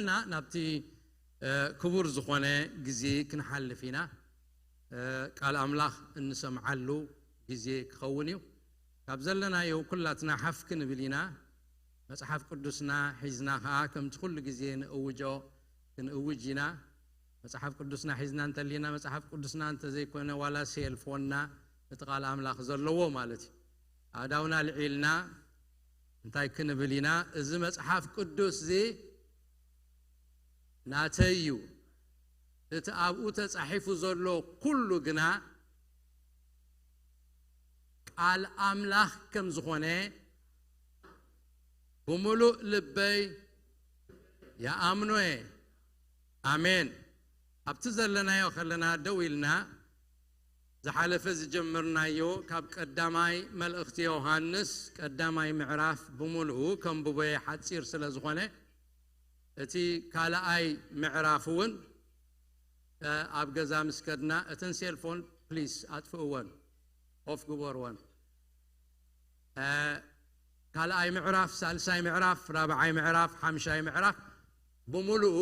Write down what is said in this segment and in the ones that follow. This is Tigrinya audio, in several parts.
እና ናብቲ ክቡር ዝኾነ ግዜ ክንሓልፍ ኢና። ቃል ኣምላኽ እንሰምዓሉ ግዜ ክኸውን እዩ። ካብ ዘለናዮ ኩላትና ሓፍ ክንብል ኢና። መጽሓፍ ቅዱስና ሒዝና ኸዓ ከምቲ ኩሉ ግዜ ንእውጆ ክንእውጅ ኢና። መጽሓፍ ቅዱስና ሒዝና እንተሊና፣ መጽሓፍ ቅዱስና እንተዘይኮነ ዋላ ሴልፎንና እቲ ቃል ኣምላኽ ዘለዎ ማለት እዩ። ኣእዳውና ልዒልና እንታይ ክንብል ኢና? እዚ መጽሓፍ ቅዱስ እዚ ናተይ እዩ፣ እቲ ኣብኡ ተጻሒፉ ዘሎ ኩሉ ግና ቃል ኣምላኽ ከም ዝኾነ ብምሉእ ልበይ ይኣምኖ እየ። ኣሜን። ኣብቲ ዘለናዮ ከለና ደው ኢልና ዝሓለፈ ዝጀመርናዮ ካብ ቀዳማይ መልእኽቲ ዮሃንስ ቀዳማይ ምዕራፍ ብምሉኡ ከንብቦ እየ፣ ሓጺር ስለ ዝኾነ። እቲ ካልኣይ ምዕራፍ እውን ኣብ ገዛ ምስ ከድና እተን ሴልፎን ፕሊስ ኣጥፍእወን፣ ኦፍ ግበርወን። ካልኣይ ምዕራፍ፣ ሳልሳይ ምዕራፍ፣ ራብዓይ ምዕራፍ፣ ሓምሻይ ምዕራፍ ብምሉኡ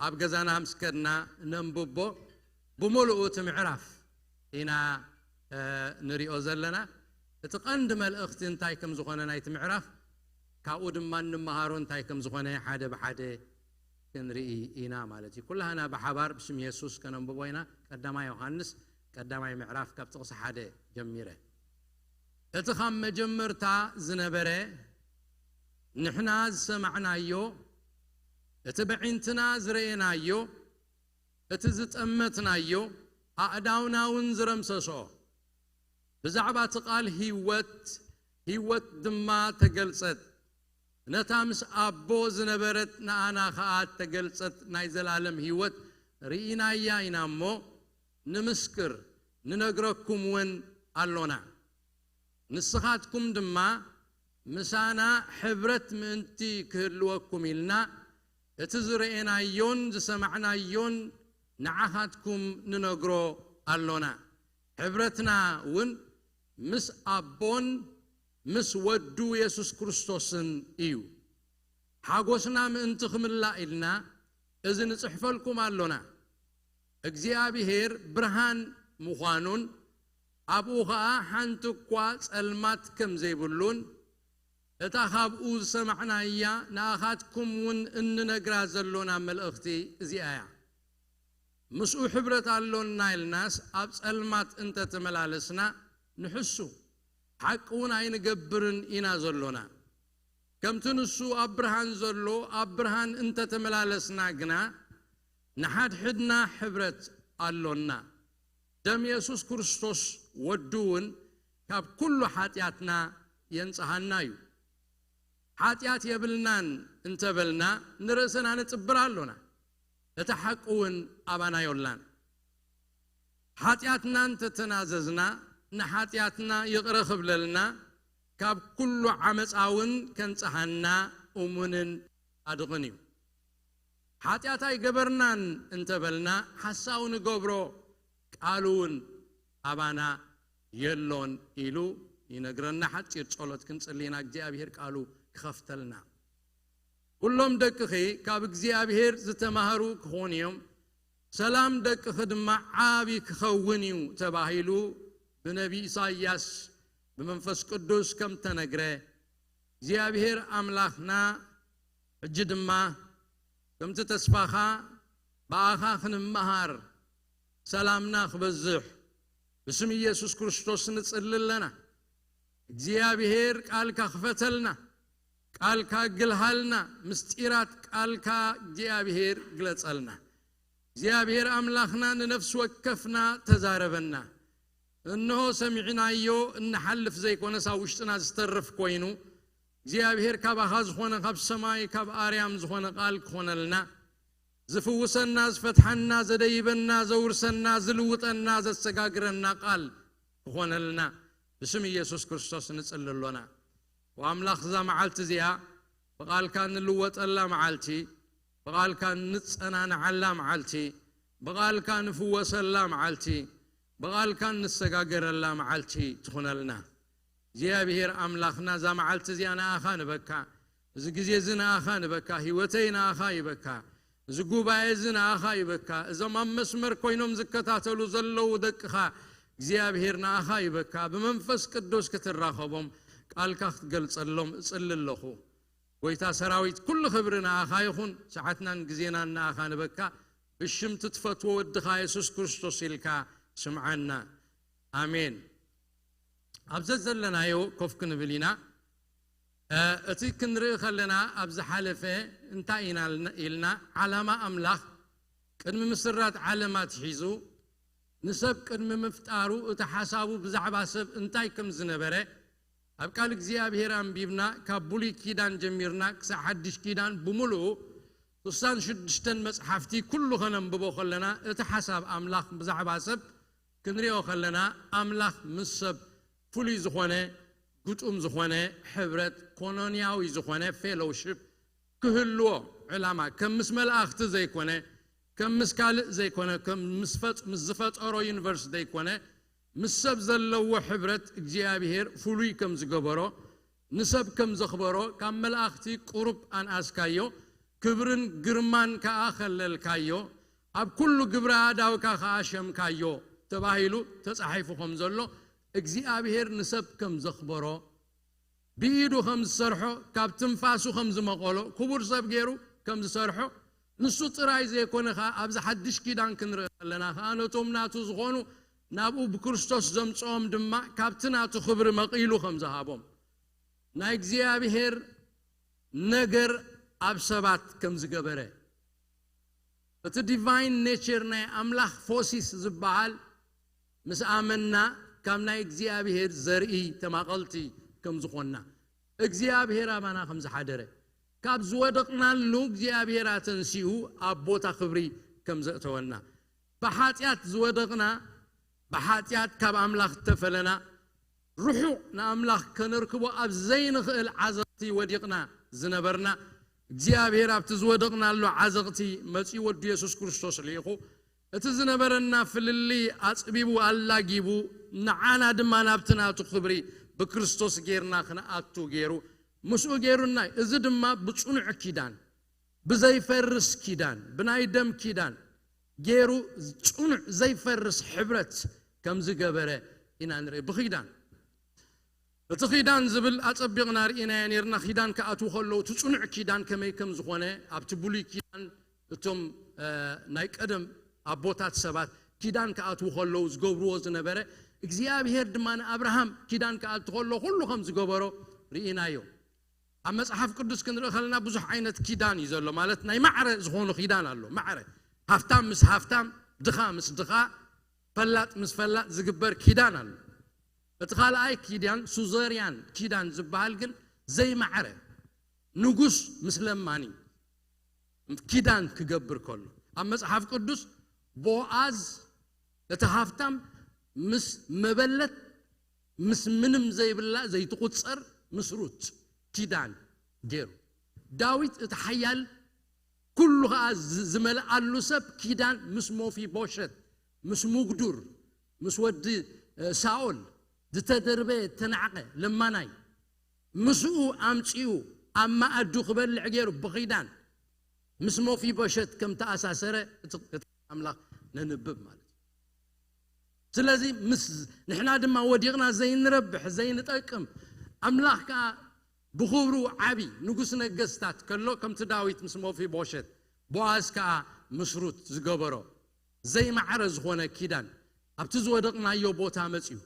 ኣብ ገዛና ምስ ከድና ነንብቦ። ብምሉኡ እቲ ምዕራፍ ኢና ንሪኦ ዘለና። እቲ ቀንዲ መልእኽቲ እንታይ ከም ዝኾነ ናይቲ ምዕራፍ፣ ካብኡ ድማ እንመሃሮ እንታይ ከም ዝኾነ ሓደ ብሓደ ክንርኢ ኢና ማለት እዩ። ኩላህና ብሓባር ብስም የሱስ ከነንብቦ ኢና። ቀዳማይ ዮሃንስ ቀዳማይ ምዕራፍ ካብ ጥቕሲ ሓደ ጀሚረ። እቲ ካብ መጀመርታ ዝነበረ፣ ንሕና ዝሰማዕናዮ፣ እቲ በዒንትና ዝረኤናዮ፣ እቲ ዝጠመትናዮ፣ ኣእዳውና እውን ዝረምሰሶ፣ ብዛዕባ እቲ ቃል ህይወት፣ ህይወት ድማ ተገልጸት። ነታ ምስ ኣቦ ዝነበረት ንኣና ኸኣ እተገልጸት ናይ ዘለኣለም ህይወት ርኢናያ ኢና እሞ፣ ንምስክር፣ ንነግረኩም እውን ኣሎና። ንስኻትኩም ድማ ምሳና ሕብረት ምእንቲ ክህልወኩም ኢልና፣ እቲ ዝረኤናዮን ዝሰማዕናዮን ንዓኻትኩም ንነግሮ ኣሎና። ሕብረትና እውን ምስ ኣቦን ምስ ወዱ የሱስ ክርስቶስን እዩ። ሓጎስና ምእንቲ ክምላእ ኢልና እዚ ንጽሕፈልኩም ኣሎና። እግዚኣብሄር ብርሃን ምዃኑን ኣብኡ ኸኣ ሓንቲ እኳ ጸልማት ከም ዘይብሉን፣ እታ ካብኡ ዝሰማዕናያ ንኣኻትኩም እውን እንነግራ ዘሎና መልእኽቲ እዚኣ እያ። ምስኡ ሕብረት ኣሎና ኢልናስ ኣብ ጸልማት እንተ ተመላለስና ንሕሱ፣ ሓቂ እውን ኣይንገብርን ኢና ዘሎና። ከምቲ ንሱ ኣብ ብርሃን ዘሎ ኣብ ብርሃን እንተ ተመላለስና ግና ንሓድሕድና ሕብረት ኣሎና። ደም የሱስ ክርስቶስ ወዱ እውን ካብ ኩሉ ሓጢኣትና የንጽሃና እዩ። ሓጢኣት የብልናን እንተበልና ንርእስና ንጽብር ኣሎና፣ እቲ ሓቂ እውን ኣባና ዮላን። ሓጢኣትና እንተተናዘዝና ንሓጢኣትና ይቕረ ክብለልና ካብ ኩሉ ዓመፃ እውን ከንጽሃና እሙንን ኣድቕን እዩ። ሓጢኣት ኣይገበርናን እንተበልና ሓሳዊ ንገብሮ፣ ቃሉ እውን ኣባና የሎን ኢሉ ይነግረና። ሓፂር ጸሎት ክንጽሊ ኢና እግዚኣብሔር ቃሉ ክኸፍተልና። ኩሎም ደቅኺ ካብ እግዚኣብሔር ዝተማህሩ ክኾኑ እዮም፣ ሰላም ደቅኺ ድማ ዓቢ ክኸውን እዩ ተባሂሉ ብነቢ ኢሳይያስ ብመንፈስ ቅዱስ ከም ተነግረ እግዚኣብሔር ኣምላኽና ሕጂ ድማ ከምቲ ተስፋኻ ብኣኻ ክንመሃር ሰላምና ክበዝሕ ብስም ኢየሱስ ክርስቶስ ንጽሊ ኣለና። እግዚኣብሔር ቃልካ ክፈተልና፣ ቃልካ ግልሃልና፣ ምስጢራት ቃልካ እግዚኣብሔር ግለጸልና። እግዚኣብሔር ኣምላኽና ንነፍሲ ወከፍና ተዛረበና። እንሆ ሰሚዕናዮ እንሓልፍ ዘይኮነስ ኣብ ውሽጥና ዝተርፍ ኮይኑ እግዚኣብሔር ካባኻ ዝኾነ ካብ ሰማይ ካብ ኣርያም ዝኾነ ቃል ክኾነልና፣ ዝፍውሰና፣ ዝፈትሓና፣ ዘደይበና፣ ዘውርሰና፣ ዝልውጠና፣ ዘሰጋግረና ቃል ክኾነልና ብስም ኢየሱስ ክርስቶስ ንጽሊ ኣሎና። ወኣምላኽ እዛ መዓልቲ እዚኣ ብቓልካ እንልወጠላ መዓልቲ፣ ብቓልካ እንጸናንዓላ መዓልቲ፣ ብቓልካ ንፍወሰላ መዓልቲ፣ ብቓልካ እንሰጋገረላ መዓልቲ ትኹነልና። እግዚኣብሔር ኣምላኽና እዛ መዓልቲ እዚኣ ንኣኻ ንበካ፣ እዚ ግዜ እዚ ንኣኻ ንበካ፣ ህይወተይ ንኣኻ ይበካ፣ እዚ ጉባኤ እዚ ንኣኻ ይበካ። እዞም ኣብ መስመር ኮይኖም ዝከታተሉ ዘለዉ ደቅኻ እግዚኣብሔር ንኣኻ ይበካ። ብመንፈስ ቅዱስ ክትራኸቦም፣ ቃልካ ክትገልጸሎም እጽሊ ኣለኹ። ጎይታ ሰራዊት፣ ኩሉ ክብሪ ንኣኻ ይኹን። ሰዓትናን ግዜናን ንኣኻ ንበካ። ብሽም ትትፈትዎ ወድኻ የሱስ ክርስቶስ ኢልካ ስምዓና። ኣሜን። ኣብ ዘዘለናዮ ኮፍ ክንብል ኢና። እ፣ እቲ ክንርኢ ከለና ኣብ ዝሓለፈ እንታይ ኢና ኢልና? ዓላማ ኣምላኽ ቅድሚ ምስራት ዓለም ኣትሒዙ ንሰብ ቅድሚ ምፍጣሩ እቲ ሓሳቡ ብዛዕባ ሰብ እንታይ ከም ዝነበረ ኣብ ቃል እግዚኣብሔር ኣንቢብና፣ ካብ ብሉይ ኪዳን ጀሚርና ክሳብ ሓድሽ ኪዳን ብምሉኡ ስሳን ሽዱሽተን መጽሓፍቲ ኩሉ ከነንብቦ ከለና እቲ ሓሳብ ኣምላኽ ብዛዕባ ሰብ ክንሪኦ ከለና ኣምላኽ ምስ ሰብ ፍሉይ ዝኾነ ግጡም ዝኾነ ሕብረት ኮኖንያዊ ዝኾነ ፌሎውሽፕ ክህልዎ ዕላማ ከም ምስ መላእኽቲ ዘይኮነ ከም ምስ ካልእ ዘይኮነ ከም ምስ ፈጥ- ምስ ዝፈጠሮ ዩኒቨርስ ዘይኮነ ምስ ሰብ ዘለዎ ሕብረት እግዚኣብሔር ፍሉይ ከም ዝገበሮ ንሰብ ከም ዘኽበሮ ካብ መላእኽቲ ቁሩብ ኣንኣስካዮ ክብርን ግርማን ከኣ ከለልካዮ ኣብ ኩሉ ግብረ ኣእዳውካ ከኣ ሸምካዮ ተባሂሉ ተጻሒፉ ከም ዘሎ እግዚኣብሔር ንሰብ ከም ዘኽበሮ ብኢዱ ከም ዝሰርሖ ካብ ትንፋሱ ከም ዝመቐሎ ክቡር ሰብ ገይሩ ከም ዝሰርሖ ንሱ ጥራይ ዘይኮነ ከኣ ኣብዚ ሓድሽ ኪዳን ክንርኢ ከለና ከኣ ነቶም ናቱ ዝኾኑ ናብኡ ብክርስቶስ ዘምጽኦም ድማ ካብቲ ናቱ ክብሪ መቒሉ ከም ዝሃቦም ናይ እግዚኣብሔር ነገር ኣብ ሰባት ከም ዝገበረ እቲ ዲቫይን ኔቸር ናይ ኣምላኽ ፎሲስ ዝበሃል ምስ ኣመና ካብ ናይ እግዚኣብሔር ዘርኢ ተማቐልቲ ከም ዝኾንና እግዚኣብሔር ኣባና ከም ዝሓደረ ካብ ዝወደቕናሉ እግዚኣብሔር ኣተንሲኡ ኣብ ቦታ ክብሪ ከም ዘእተወና ብሓጢኣት ዝወደቕና ብሓጢኣት ካብ ኣምላኽ እተፈለና ርሑቕ ንኣምላኽ ከነርክቦ ኣብ ዘይንኽእል ዓዘቕቲ ወዲቕና ዝነበርና እግዚኣብሔር ኣብቲ ዝወደቕናሉ ዓዘቕቲ መጺኡ ወዱ የሱስ ክርስቶስ ልኢኹ እቲ ዝነበረና ፍልልይ ኣጽቢቡ ኣላጊቡ ንዓና ድማ ናብቲ ናቱ ክብሪ ብክርስቶስ ጌርና ክንኣቱ ገይሩ ምስኡ ገይሩና እዩ። እዚ ድማ ብጽኑዕ ኪዳን ብዘይፈርስ ኪዳን ብናይ ደም ኪዳን ገይሩ ጽኑዕ ዘይፈርስ ሕብረት ከም ዝገበረ ኢና ንርኢ ብኺዳን እቲ ኺዳን ዝብል ኣጸቢቕና ርኢናዮ ነርና ኺዳን ክኣትዉ ከለዉ እቲ ጽኑዕ ኪዳን ከመይ ከም ዝኾነ ኣብቲ ብሉይ ኪዳን እቶም ናይ ቀደም ኣቦታት ሰባት ኪዳን ክኣትዉ ከለዉ ዝገብርዎ ዝነበረ እግዚኣብሄር ድማ ንኣብርሃም ኪዳን ክኣቱ ከሎ ኩሉ ከም ዝገበሮ ርኢናዮ ኣብ መጽሓፍ ቅዱስ ክንርኢ ከለና ብዙሕ ዓይነት ኪዳን እዩ ዘሎ ማለት ናይ ማዕረ ዝኾኑ ኪዳን ኣሎ ማዕረ ሃፍታም ምስ ሃፍታም ድኻ ምስ ድኻ ፈላጥ ምስ ፈላጥ ዝግበር ኪዳን ኣሎ እቲ ካልኣይ ኪዳን ሱዘርያን ኪዳን ዝበሃል ግን ዘይማዕረ ንጉስ ምስ ለማኒ ኪዳን ክገብር ከሎ ኣብ መጽሓፍ ቅዱስ ቦኣዝ እቲ ሃፍታም ምስ መበለት ምስ ምንም ዘይብላ ዘይትቁጸር ምስ ሩት ኪዳን ገይሩ ዳዊት እቲ ሓያል ኩሉ ከዓ ዝመልኣሉ ሰብ ኪዳን ምስ ሞፊቦሸት ምስ ሙግዱር ምስ ወዲ ሳኦል ዝተደርበ ተናዕቀ ለማናይ ምስኡ ኣምፂኡ ኣብ መኣዱ ክበልዕ ገይሩ ብኺዳን ምስ ሞፊቦሸት ከም ተኣሳሰረ እቲ ኣምላኽ ነንብብ ማለት እዩ ስለዚ ምስ ንሕና ድማ ወዲቕና ዘይንረብሕ ዘይንጠቅም ኣምላኽ ከዓ ብኽብሩ ዓቢ ንጉስ ነገስታት ከሎ ከምቲ ዳዊት ምስ ሞፊቦሸት ቦኣዝ ከዓ ምስ ሩት ዝገበሮ ዘይማዕረ ዝኾነ ኪዳን ኣብቲ ዝወደቕናዮ ቦታ መፅዩ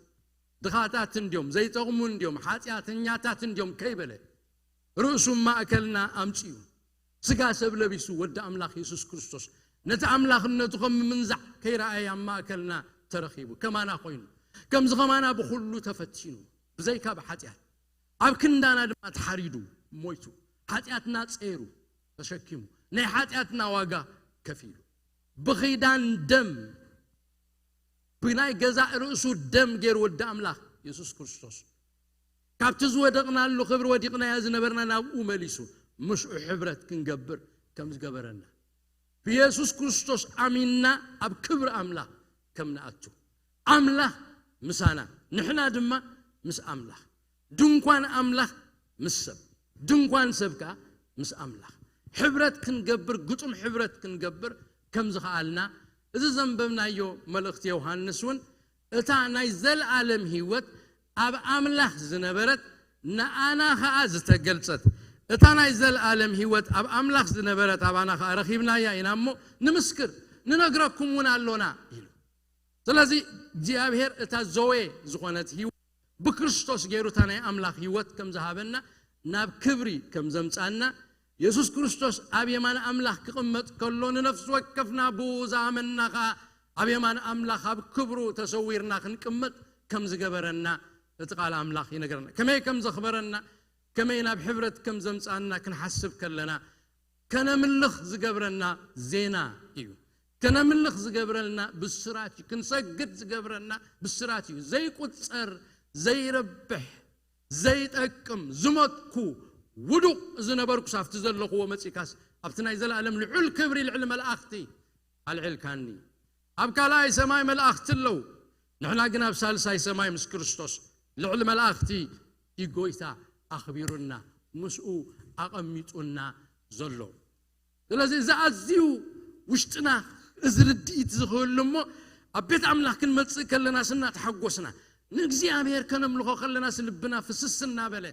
ድኻታት እንድዮም ዘይጠቕሙ እንድዮም ሓጢኣተኛታት እንድዮም ከይበለ ርእሱ ማእከልና ኣምፅኡ ስጋ ሰብ ለቢሱ ወዲ ኣምላኽ የሱስ ክርስቶስ ነቲ ኣምላኽነቱ ከም ምምንዛዕ ከይረኣየ ኣብ ማእከልና ተረኺቡ ከማና ኮይኑ ከምዚ ከማና ብኩሉ ተፈቲኑ ብዘይካ ብሓጢኣት ኣብ ክንዳና ድማ ተሓሪዱ ሞይቱ ሓጢኣትና ፀይሩ ተሸኪሙ ናይ ሓጢኣትና ዋጋ ከፊሉ ብኺዳን ደም ብናይ ገዛእ ርእሱ ደም ገይሩ ወዲ ኣምላኽ የሱስ ክርስቶስ ካብቲ ዝወደቕናሉ ክብሪ ወዲቕናዮ ዝነበርና ናብኡ መሊሱ ምስኡ ሕብረት ክንገብር ከም ዝገበረና ብየሱስ ክርስቶስ ኣሚንና ኣብ ክብሪ ኣምላኽ ከም ንኣቱ ኣምላኽ ምሳና ንሕና ድማ ምስ ኣምላኽ ድንኳን ኣምላኽ ምስ ሰብ ድንኳን ሰብ ከዓ ምስ ኣምላኽ ሕብረት ክንገብር፣ ግጡም ሕብረት ክንገብር ከም ዝኸኣልና፣ እዚ ዘንበብናዮ መልእኽቲ ዮሃንስ እውን እታ ናይ ዘለኣለም ህይወት ኣብ ኣምላኽ ዝነበረት ንኣና ኸኣ ዝተገልጸት፣ እታ ናይ ዘለኣለም ህይወት ኣብ ኣምላኽ ዝነበረት ኣባና ኸኣ ረኺብናያ ኢና እሞ ንምስክር፣ ንነግረኩም እውን ኣሎና ኢሉ። ስለዚ እግዚኣብሔር እታ ዘወ ዝኾነት ህይወት ብክርስቶስ ገይሩ እታ ናይ ኣምላኽ ህይወት ከም ዝሃበና፣ ናብ ክብሪ ከም ዘምጻና፣ የሱስ ክርስቶስ ኣብ የማን ኣምላኽ ክቕመጥ ከሎ ንነፍሲ ወከፍና ብኡ ዝኣመንና ኸኣ ኣብ የማን ኣምላኽ ኣብ ክብሩ ተሰዊርና ክንቅመጥ ከም ዝገበረና እቲ ቃል ኣምላኽ ይነግረና። ከመይ ከም ዘኽበረና፣ ከመይ ናብ ሕብረት ከም ዘምጻና ክንሓስብ ከለና፣ ከነምልኽ ዝገብረና ዜና እዩ። ከነምልኽ ዝገብረና ብስራት እዩ። ክንሰግድ ዝገብረና ብስራት እዩ። ዘይቁጸር፣ ዘይረብሕ፣ ዘይጠቅም፣ ዝሞትኩ፣ ውዱቕ ዝነበርኩስ ኣብቲ ዘለኽዎ መጺእካስ ኣብቲ ናይ ዘለኣለም ልዑል ክብሪ ልዕሊ መላእኽቲ ኣልዒልካኒ። ኣብ ካልኣይ ሰማይ መላእኽቲ ኣለዉ፣ ንሕና ግን ኣብ ሳልሳይ ሰማይ ምስ ክርስቶስ ልዕሊ መላእኽቲ እዩ ጎይታ ኣኽቢሩና፣ ምስኡ ኣቐሚጡና ዘሎ። ስለዚ እዚ ኣዝዩ ውሽጥና እዚ ርድኢት ዝኽህሉ እሞ ኣብ ቤት ኣምላኽ ክንመጽእ ከለና ስና ተሓጎስና ንእግዚኣብሔር ከነምልኾ ከለና ስልብና ፍስስ እናበለ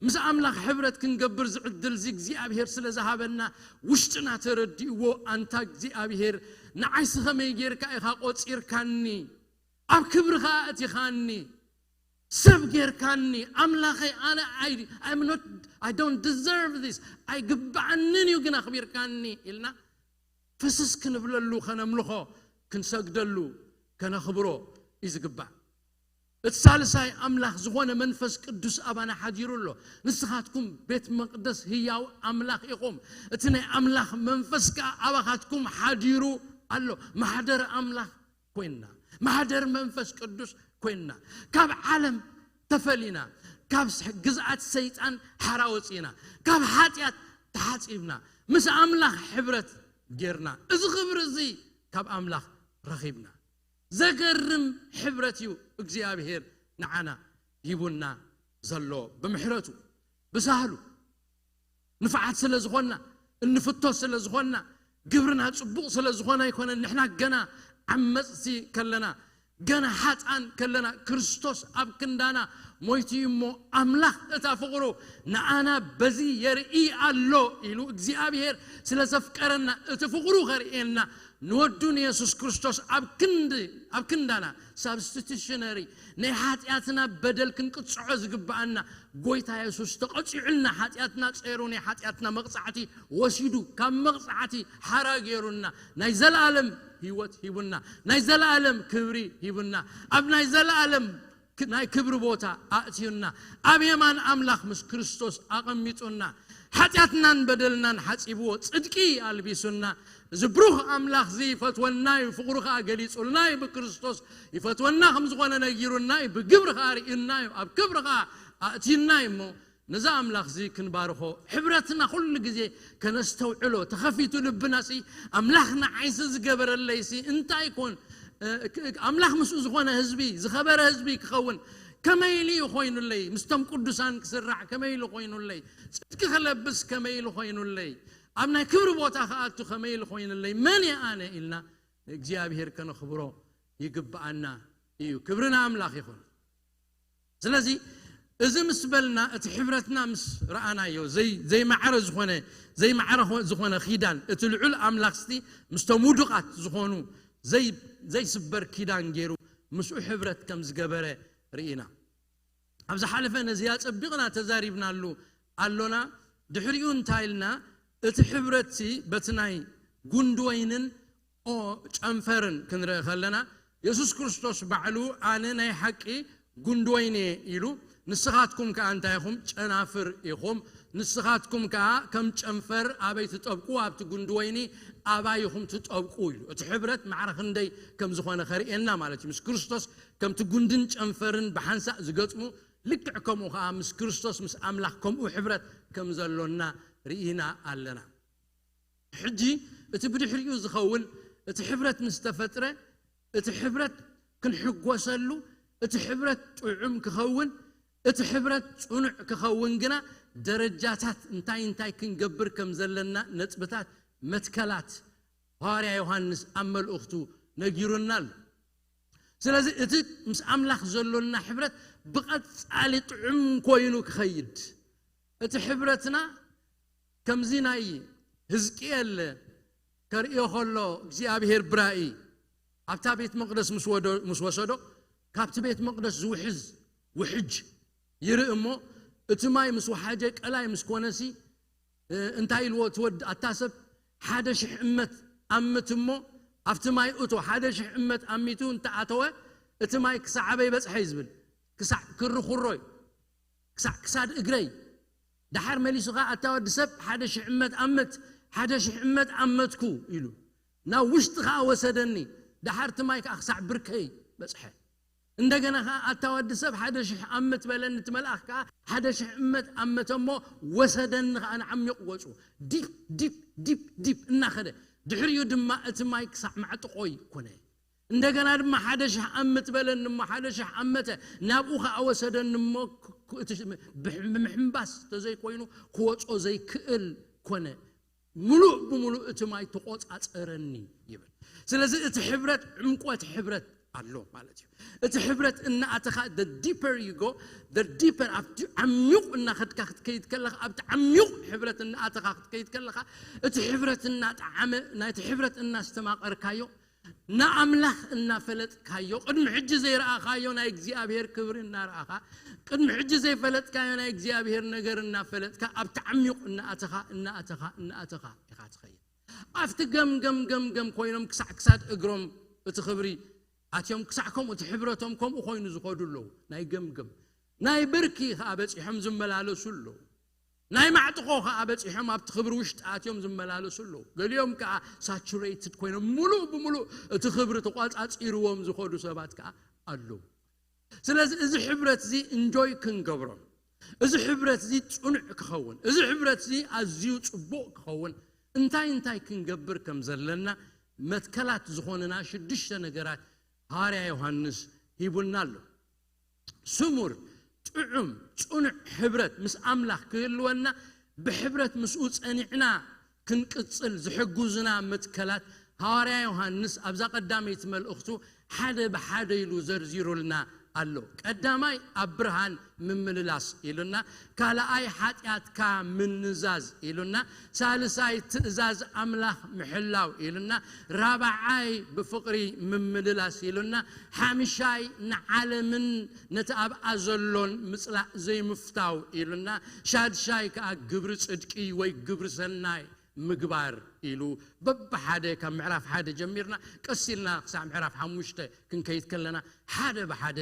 ምስ ኣምላኽ ሕብረት ክንገብር ዝዕድል እዚ እግዚኣብሔር ስለ ዝሃበና ውሽጥና ተረዲእዎ ኣንታ እግዚኣብሔር ንዓይሲ ኸመይ ጌርካ ኢኻ ቆጺርካኒ ኣብ ክብርኻ እቲኻኒ ሰብ ጌርካኒ ኣምላኸይ ኣነ I don't deserve this ኣይግባዓንን እዩ ግን ኣኽቢርካኒ ኢልና ፍስስ ክንብለሉ ከነምልኾ ክንሰግደሉ ከነኽብሮ እዩ ዝግባእ። እቲ ሳልሳይ ኣምላኽ ዝኾነ መንፈስ ቅዱስ ኣባና ሓዲሩ ኣሎ። ንስኻትኩም ቤት መቕደስ ህያው ኣምላኽ ኢኹም። እቲ ናይ ኣምላኽ መንፈስ ከኣ ኣባኻትኩም ሓዲሩ ኣሎ። ማሕደር ኣምላኽ ኮይንና፣ ማሕደር መንፈስ ቅዱስ ኮይንና፣ ካብ ዓለም ተፈሊና፣ ካብ ግዝኣት ሰይጣን ሓራ ወፂእና፣ ካብ ሓጢኣት ተሓፂብና፣ ምስ ኣምላኽ ሕብረት ጌርና፣ እዚ ክብሪ እዚ ካብ ኣምላኽ ረኺብና። ዘገርም ሕብረት እዩ እግዚኣብሔር ንዓና ሂቡና ዘሎ ብምሕረቱ ብሳህሉ ንፍዓት ስለ ዝኾንና እንፍቶ ስለ ዝኾንና ግብርና ጽቡቕ ስለ ዝኾነ ኣይኮነን ንሕና ገና ዓመጽቲ ከለና ገና ሓጣን ከለና ክርስቶስ ኣብ ክንዳና ሞይቱ እዩ እሞ ኣምላኽ እታ ፍቕሩ ንኣና በዚ የርኢ ኣሎ ኢሉ እግዚኣብሔር ስለ ዘፍቀረና እቲ ፍቕሩ ከርእየና ንወዱ ንየሱስ ክርስቶስ ኣብ ክንዲ ኣብ ክንዳና ሳብስቲቱሽነሪ ናይ ሓጢኣትና በደል ክንቅጽዖ ዝግብኣና ጎይታ የሱስ ተቐጺዑልና ሓጢኣትና ጸይሩ ናይ ሓጢኣትና መቕጻዕቲ ወሲዱ ካብ መቕጻዕቲ ሓራ ገይሩና ናይ ዘለኣለም ህይወት ሂቡና ናይ ዘለኣለም ክብሪ ሂቡና ኣብ ናይ ዘለኣለም ናይ ክብሪ ቦታ ኣእትዩና ኣብ የማን ኣምላኽ ምስ ክርስቶስ ኣቐሚጡና ሓጢኣትናን በደልናን ሓጺብዎ ጽድቂ ኣልቢሱና እዚ ብሩኽ ኣምላኽ እዚ ይፈትወና እዩ ፍቕሩ ኸኣ ገሊጹልና እዩ ብክርስቶስ ይፈትወና ከም ዝኾነ ነጊሩና እዩ ብግብሪ ኸኣ ርእዩና እዩ ኣብ ክብሪ ኸኣ ኣእትዩና እዩ እሞ ነዚ ኣምላኽ እዚ ክንባርኾ ሕብረትና ኩሉ ግዜ ከነስተውዕሎ ተኸፊቱ ልብና ሲ ኣምላኽ ንዓይሲ ዝገበረለይ ሲ እንታይ ኮን ኣምላኽ ምስኡ ዝኾነ ህዝቢ ዝኸበረ ህዝቢ ክኸውን ከመይ ኢሉ እዩ ኮይኑለይ ምስቶም ቅዱሳን ክስራዕ ከመይ ኢሉ ኮይኑለይ ጽድቂ ክለብስ ከመይ ኢሉ ኮይኑለይ ኣብ ናይ ክብሪ ቦታ ክኣቱ ከመይ ኢሉ ኮይኑለይ መን እየ ኣነ ኢልና ንእግዚኣብሔር ከነኽብሮ ይግብኣና እዩ ክብሪ ንኣምላኽ ይኹን ስለዚ እዚ ምስ በልና እቲ ሕብረትና ምስ ረኣናዮ ዘይማዕረ ዝኾነ ዘይማዕረ ዝኾነ ኪዳን እቲ ልዑል ኣምላኽስቲ ምስቶም ውዱቓት ዝኾኑ ዘይስበር ኪዳን ገይሩ ምስኡ ሕብረት ከም ዝገበረ ርኢና ኣብ ዝሓለፈ ነዚ ኣጸቢቕና ተዛሪብናሉ ኣሎና ድሕሪኡ እንታይ ኢልና እቲ ሕብረትሲ በቲ ናይ ጉንዲ ወይንን ጨንፈርን ክንርኢ ከለና የሱስ ክርስቶስ ባዕሉ ኣነ ናይ ሓቂ ጉንዲ ወይኒ እየ ኢሉ ንስኻትኩም ከኣ እንታይ ኢኹም ጨናፍር ኢኹም ንስኻትኩም ከኣ ከም ጨንፈር ኣበይ ትጠብቁ ኣብቲ ጉንዲ ወይኒ ኣባይ ኢኹም ትጠብቁ ኢሉ እቲ ሕብረት ማዕረ ክንደይ ከም ዝኾነ ከርእየና ማለት እዩ ምስ ክርስቶስ ከምቲ ጉንድን ጨንፈርን ብሓንሳእ ዝገጥሙ ልክዕ ከምኡ ከኣ ምስ ክርስቶስ ምስ ኣምላኽ ከምኡ ሕብረት ከም ዘሎና ርኢና ኣለና ሕጂ እቲ ብድሕሪኡ ዝኸውን እቲ ሕብረት ምስ ተፈጥረ እቲ ሕብረት ክንሕጎሰሉ እቲ ሕብረት ጥዑም ክኸውን እቲ ሕብረት ጽኑዕ ክኸውን ግና ደረጃታት እንታይ እንታይ ክንገብር ከም ዘለና ነጥብታት መትከላት ሃዋርያ ዮሃንስ ኣብ መልእኽቱ ነጊሩና ኣሎ። ስለዚ እቲ ምስ ኣምላኽ ዘሎና ሕብረት ብቐጻሊ ጥዑም ኮይኑ ክኸይድ፣ እቲ ሕብረትና ከምዚ ናይ ህዝቅኤል ከርእዮ ከሎ እግዚኣብሔር ብራኢ ኣብታ ቤት መቕደስ ምስ ወዶ- ምስ ወሰዶ ካብቲ ቤት መቕደስ ዝውሕዝ ውሕጅ ይርኢ እሞ እቲ ማይ ምስ ወሓጀ ቀላይ ምስ ኮነሲ እንታይ ኢልዎ ትወድ ኣታ ሰብ ሓደ ሽሕ እመት ኣምት እሞ ኣብቲ ማይ እቶ ሓደ ሽሕ እመት ኣሚቱ እንተኣተወ እቲ ማይ ክሳዕ ኣበይ በጽሐ እዩ ዝብል ክሳዕ ክሪ ኩሮይ ክሳዕ ክሳድ እግረይ ደሓር መሊሱ ኸዓ ኣታ ወዲ ሰብ ሓደ ሽሕ እመት ኣምት ሓደ ሽሕ እመት ኣመትኩ ኢሉ ናብ ውሽጢ ኸዓ ወሰደኒ ደሓር እቲ ማይ ከዓ ክሳዕ ብርከይ በጽሐ እንደገና ከዓ ኣታ ወዲ ሰብ ሓደ ሽሕ ኣመት በለኒ እቲ መልኣኽ ከዓ ሓደ ሽሕ እመት ኣመተ እሞ ወሰደኒ ከዓ ንዓሚቕ ወፁ ዲፕ ዲፕ ዲፕ ዲፕ እናኸደ ድሕሪኡ ድማ እቲ ማይ ክሳዕ ማዕጥቆይ ኮነ እንደገና ድማ ሓደ ሽሕ ኣምት በለኒ እሞ ሓደ ሽሕ ኣመተ ናብኡ ከዓ ወሰደኒ እሞ ብምሕምባስ ተዘይኮይኑ ክወፆ ዘይክእል ኮነ ምሉእ ብምሉእ እቲ ማይ ተቆፃፀረኒ ይብል ስለዚ እቲ ሕብረት ዕምቆት ሕብረት ኣሎ ማለት እዩ እቲ ሕብረት እናኣተኻ the deeper you go the deeper ኣብቲ ዓሚቑ እናኸድካ ክትከይድ ከለኻ ኣብቲ ዓሚቑ ሕብረት እናኣተኻ ክትከይድ ከለኻ እቲ ሕብረት እናጠዓመ ናይቲ ሕብረት እናስተማቐርካዮ ንኣምላኽ እናፈለጥካዮ ቅድሚ ሕጂ ዘይረኣኻዮ ናይ እግዚኣብሔር ክብሪ እናረኣኻ ቅድሚ ሕጂ ዘይፈለጥካዮ ናይ እግዚኣብሔር ነገር እናፈለጥካ ኣብቲ ዓሚቑ እናኣተኻ እናኣተኻ እናኣተኻ ኢኻ ትኸይድ ኣብቲ ገምገም ገምገም ኮይኖም ክሳዕ ክሳድ እግሮም እቲ ክብሪ ኣትዮም ክሳዕ ከምኡ እቲ ሕብረቶም ከምኡ ኮይኑ ዝኸዱ ኣለዉ ናይ ገምገም ናይ ብርኪ ከዓ በፂሖም ዝመላለሱ ኣለዉ ናይ ማዕጥቆ ከዓ በፂሖም ኣብቲ ክብሪ ውሽጢ ኣትዮም ዝመላለሱ ኣለዉ ገሊኦም ከዓ ሳቹሬትድ ኮይኖም ሙሉእ ብምሉእ እቲ ክብሪ ተቋፃፂርዎም ዝኸዱ ሰባት ከዓ ኣለዉ ስለዚ እዚ ሕብረት እዚ እንጆይ ክንገብሮ እዚ ሕብረት እዚ ፅኑዕ ክኸውን እዚ ሕብረት እዚ ኣዝዩ ፅቡቕ ክኸውን እንታይ እንታይ ክንገብር ከም ዘለና መትከላት ዝኾነና ሽዱሽተ ነገራት ሃዋርያ ዮሃንስ ሂቡና ኣሎ ስሙር ጥዑም ጽኑዕ ሕብረት ምስ ኣምላኽ ክህልወና ብሕብረት ምስኡ ጸኒዕና ክንቅጽል ዝሕጉዝና መትከላት ሃዋርያ ዮሃንስ ኣብዛ ቀዳመይቲ መልእኽቱ ሓደ ብሓደ ኢሉ ዘርዚሩልና ኣሎ። ቀዳማይ ኣብ ብርሃን ምምልላስ ኢሉና፣ ካልኣይ ሓጢኣትካ ምንዛዝ ኢሉና፣ ሳልሳይ ትእዛዝ ኣምላኽ ምሕላው ኢሉና፣ ራብዓይ ብፍቕሪ ምምልላስ ኢሉና፣ ሓምሻይ ንዓለምን ነቲ ኣብኣ ዘሎን ምጽላእ ዘይምፍታው ኢሉና፣ ሻድሻይ ከኣ ግብሪ ጽድቂ ወይ ግብሪ ሰናይ ምግባር ኢሉ በብሓደ ካብ ምዕራፍ ሓደ ጀሚርና ቀስ ኢልና ክሳብ ምዕራፍ ሓሙሽተ ክንከይድ ከለና ሓደ ብሓደ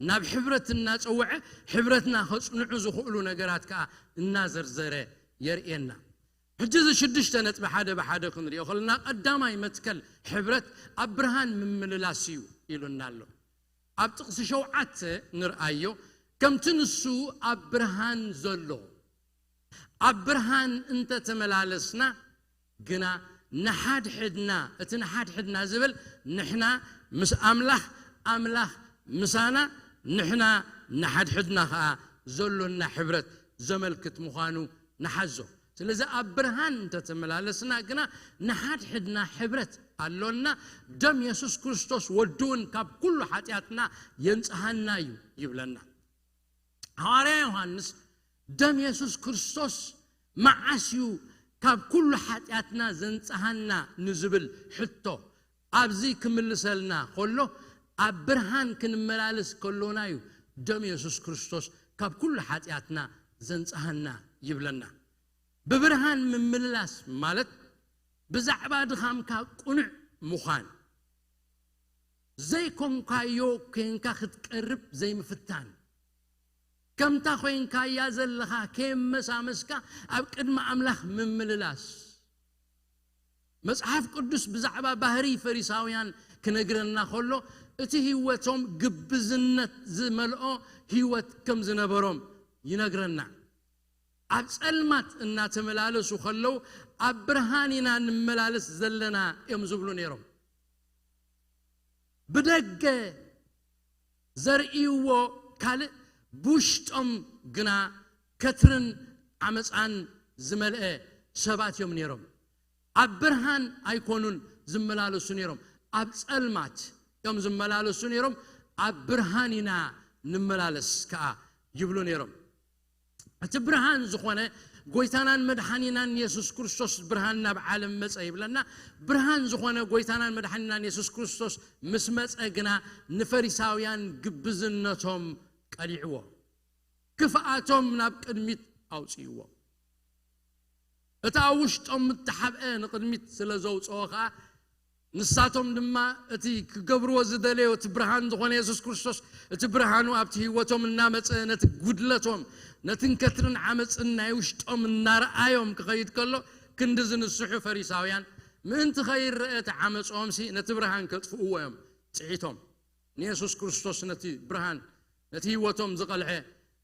ናብ ሕብረት እናፀውዐ ሕብረትና ከፅንዑ ዝኽእሉ ነገራት ከዓ እናዘርዘረ የርእየና። ሕጂ እዚ ሽዱሽተ ነጥቢ ሓደ ብሓደ ክንሪኦ ከለና ቀዳማይ መትከል ሕብረት ኣብ ብርሃን ምምልላስ እዩ ኢሉና ኣሎ። ኣብ ጥቕሲ ሸውዓተ ንርኣዮ ከምቲ ንሱ ኣብ ብርሃን ዘሎ ኣብ ብርሃን እንተተመላለስና ግና ንሓድሕድና እቲ ንሓድሕድና ዝብል ንሕና ምስ ኣምላኽ ኣምላኽ ምሳና ንሕና ንሓድሕድና ኸዓ ዘሎና ሕብረት ዘመልክት ምዃኑ ንሓዞ። ስለዚ ኣብ ብርሃን እንተተመላለስና ግና ንሓድሕድና ሕብረት ኣሎና። ደም የሱስ ክርስቶስ ወዲ እውን ካብ ኩሉ ሓጢኣትና የንጽሃና እዩ ይብለና። ሃዋርያ ዮሃንስ ደም የሱስ ክርስቶስ መዓስ እዩ ካብ ኩሉ ሓጢኣትና ዘንጽሃና ንዝብል ሕቶ ኣብዚ ክምልሰልና ከሎ ኣብ ብርሃን ክንመላለስ ከሎና እዩ ደም የሱስ ክርስቶስ ካብ ኩሉ ሓጢኣትና ዘንጽሃና ይብለና። ብብርሃን ምምልላስ ማለት ብዛዕባ ድኻምካ ቅኑዕ ምዃን ዘይኮንካዮ ኮንካ ክትቀርብ ዘይምፍታን ከምታ ኮይንካያ ዘለኻ ከየመሳመስካ ኣብ ቅድሚ ኣምላኽ ምምልላስ መጽሓፍ ቅዱስ ብዛዕባ ባህሪ ፈሪሳውያን ክነግረና ከሎ እቲ ህይወቶም ግብዝነት ዝመልኦ ህይወት ከም ዝነበሮም ይነግረና ኣብ ጸልማት እናተመላለሱ ከለዉ ኣብ ብርሃን ኢና ንመላለስ ዘለና እዮም ዝብሉ ነይሮም ብደገ ዘርእይዎ ካልእ ብውሽጦም ግና ከትርን ዓመፃን ዝመልአ ሰባት እዮም ነይሮም። ኣብ ብርሃን ኣይኮኑን ዝመላለሱ ነይሮም፣ ኣብ ፀልማት እዮም ዝመላለሱ ነይሮም። ኣብ ብርሃን ኢና ንመላለስ ከዓ ይብሉ ነይሮም። እቲ ብርሃን ዝኾነ ጎይታናን መድሓኒናን የሱስ ክርስቶስ ብርሃን ናብ ዓለም መጸ ይብለና። ብርሃን ዝኾነ ጎይታናን መድሓኒናን የሱስ ክርስቶስ ምስ መጸ ግና ንፈሪሳውያን ግብዝነቶም ቀሊዕዎ፣ ክፍኣቶም ናብ ቅድሚት ኣውጽእዎ። እቲ ኣብ ውሽጦም እተሓብአ ንቕድሚት ስለ ዘውጽኦ ኸኣ ንሳቶም ድማ እቲ ክገብርዎ ዝደለዮ እቲ ብርሃን ዝኾነ የሱስ ክርስቶስ እቲ ብርሃኑ ኣብቲ ህይወቶም እናመጸ ነቲ ጉድለቶም ነትን ከትርን ዓመፅን ናይ ውሽጦም እናረኣዮም ክኸይድ ከሎ ክንዲ ዝንስሑ ፈሪሳውያን ምእንቲ ኸይረአ እቲ ዓመፅኦም ሲ ነቲ ብርሃን ከጥፍእዎ እዮም ፅዒቶም። ንየሱስ ክርስቶስ ነቲ ብርሃን ነቲ ህይወቶም ዝቐልዐ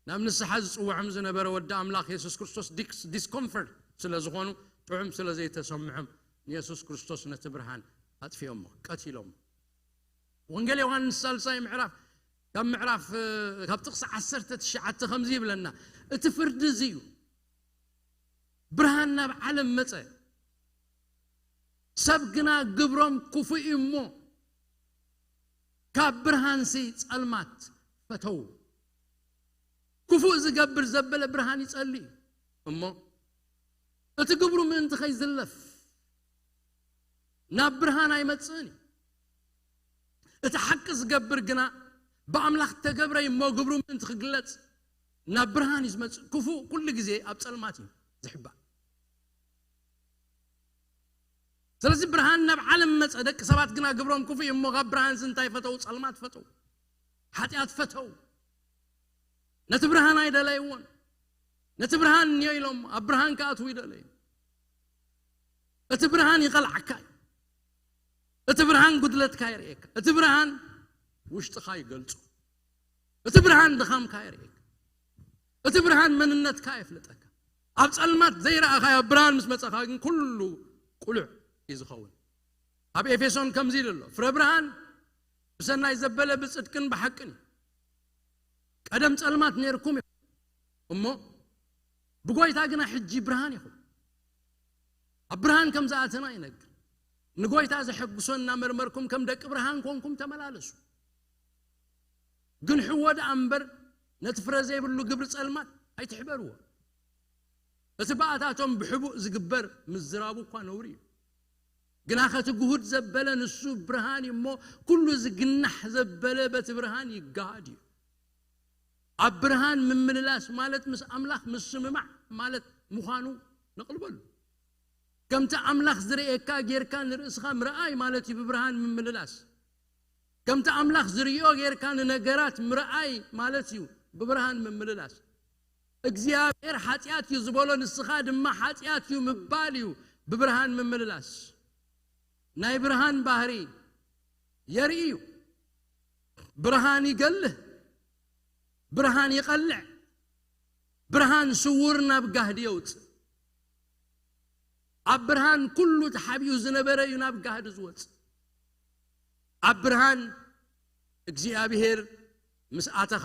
ናብ ንስሓ ዝጽውዖም ዝነበረ ወዲ ኣምላኽ የሱስ ክርስቶስ ዲስኮምፈርት ስለ ዝኾኑ ጥዑም ስለ ዘይተሰምዖም ንየሱስ ክርስቶስ ነቲ ብርሃን ኣጥፊኦሞ ቀቲሎሞ። ወንጌል ዮሃንስ ሳልሳይ ምዕራፍ ካብ ምዕራፍ ካብ ጥቕሲ ዓሰርተ ትሽዓተ ከምዚ ይብለና፣ እቲ ፍርዲ እዚ እዩ። ብርሃን ናብ ዓለም መጸ፣ ሰብ ግና ግብሮም ክፉእ እዩ እሞ ካብ ብርሃንሲ ጸልማት ፈተው። ክፉእ ዝገብር ዘበለ ብርሃን ይጸሊ እዩ እሞ እቲ ግብሩ ምእንቲ ከይዝለፍ ናብ ብርሃን ኣይመጽእን እዩ። እቲ ሓቂ ዝገብር ግና ብኣምላኽ ተገብረ እዩ እሞ ግብሩ ምእንቲ ክግለጽ ናብ ብርሃን እዩ ዝመጽእ። ክፉእ ኩሉ ግዜ ኣብ ጸልማት እዩ ዝሕባእ። ስለዚ ብርሃን ናብ ዓለም መጸ፣ ደቂ ሰባት ግና ግብሮም ክፉእ እዩ እሞ ካብ ብርሃንሲ እንታይ ፈተው? ጸልማት ፈተው፣ ሓጢኣት ፈተው። ነቲ ብርሃን ኣይደለይዎን። ነቲ ብርሃን እንዮ ኢሎም ኣብ ብርሃን ክኣትዉ ይደለዩ። እቲ ብርሃን ይቐልዓካ እዩ። እቲ ብርሃን ጉድለትካ የርእየካ። እቲ ብርሃን ውሽጥኻ ይገልጹ። እቲ ብርሃን ድኻምካ የርእየካ። እቲ ብርሃን መንነትካ የፍልጠካ። ኣብ ጸልማት ዘይረኣኻዮ ኣብ ብርሃን ምስ መጸኻ ግን ኩሉ ቁሉዕ እዩ ዝኸውን። ኣብ ኤፌሶን ከምዚ ኢሉ ኣሎ፣ ፍረ ብርሃን ብሰናይ ዘበለ ብጽድቅን ብሓቅን እዩ። ቀደም ጸልማት ነይርኩም እዩ እሞ ብጎይታ ግና ሕጂ ብርሃን ኢኹም። ኣብ ብርሃን ከም ዝኣተና ይነግር። ንጎይታ ዘሐጉሶ እናመርመርኩም ከም ደቂ ብርሃን ኮንኩም ተመላለሱ። ግን ሕዎ ደኣ እምበር ነቲ ፍረ ዘይብሉ ግብሪ ጸልማት ኣይትሕበርዎ። እቲ ብኣታቶም ብሕቡእ ዝግበር ምዝራቡ እኳ ነውሪ እዩ። ግና ከቲ ግሁድ ዘበለ ንሱ ብርሃን እዩ እሞ ኩሉ ዝግናሕ ዘበለ በቲ ብርሃን ይጋሃድ እዩ። ኣብ ብርሃን ምምልላስ ማለት ምስ ኣምላኽ ምስምማዕ ማለት ምዃኑ ነቕልበሉ። ከምቲ ኣምላኽ ዝርእየካ ጌርካ ንርእስኻ ምርኣይ ማለት እዩ ብብርሃን ምምልላስ። ከምቲ ኣምላኽ ዝርእዮ ጌርካ ንነገራት ምርኣይ ማለት እዩ ብብርሃን ምምልላስ። እግዚኣብሔር ሓጢኣት እዩ ዝበሎ ንስኻ ድማ ሓጢኣት እዩ ምባል እዩ ብብርሃን ምምልላስ። ናይ ብርሃን ባህሪ የርኢ እዩ። ብርሃን ይገልህ፣ ብርሃን ይቐልዕ፣ ብርሃን ስውር ናብ ጋህዲ የውፅእ። ኣብ ብርሃን ኩሉ ተሓቢኡ ዝነበረ እዩ ናብ ጋህዲ ዝወፅእ። ኣብ ብርሃን እግዚኣብሔር ምስ ኣተኻ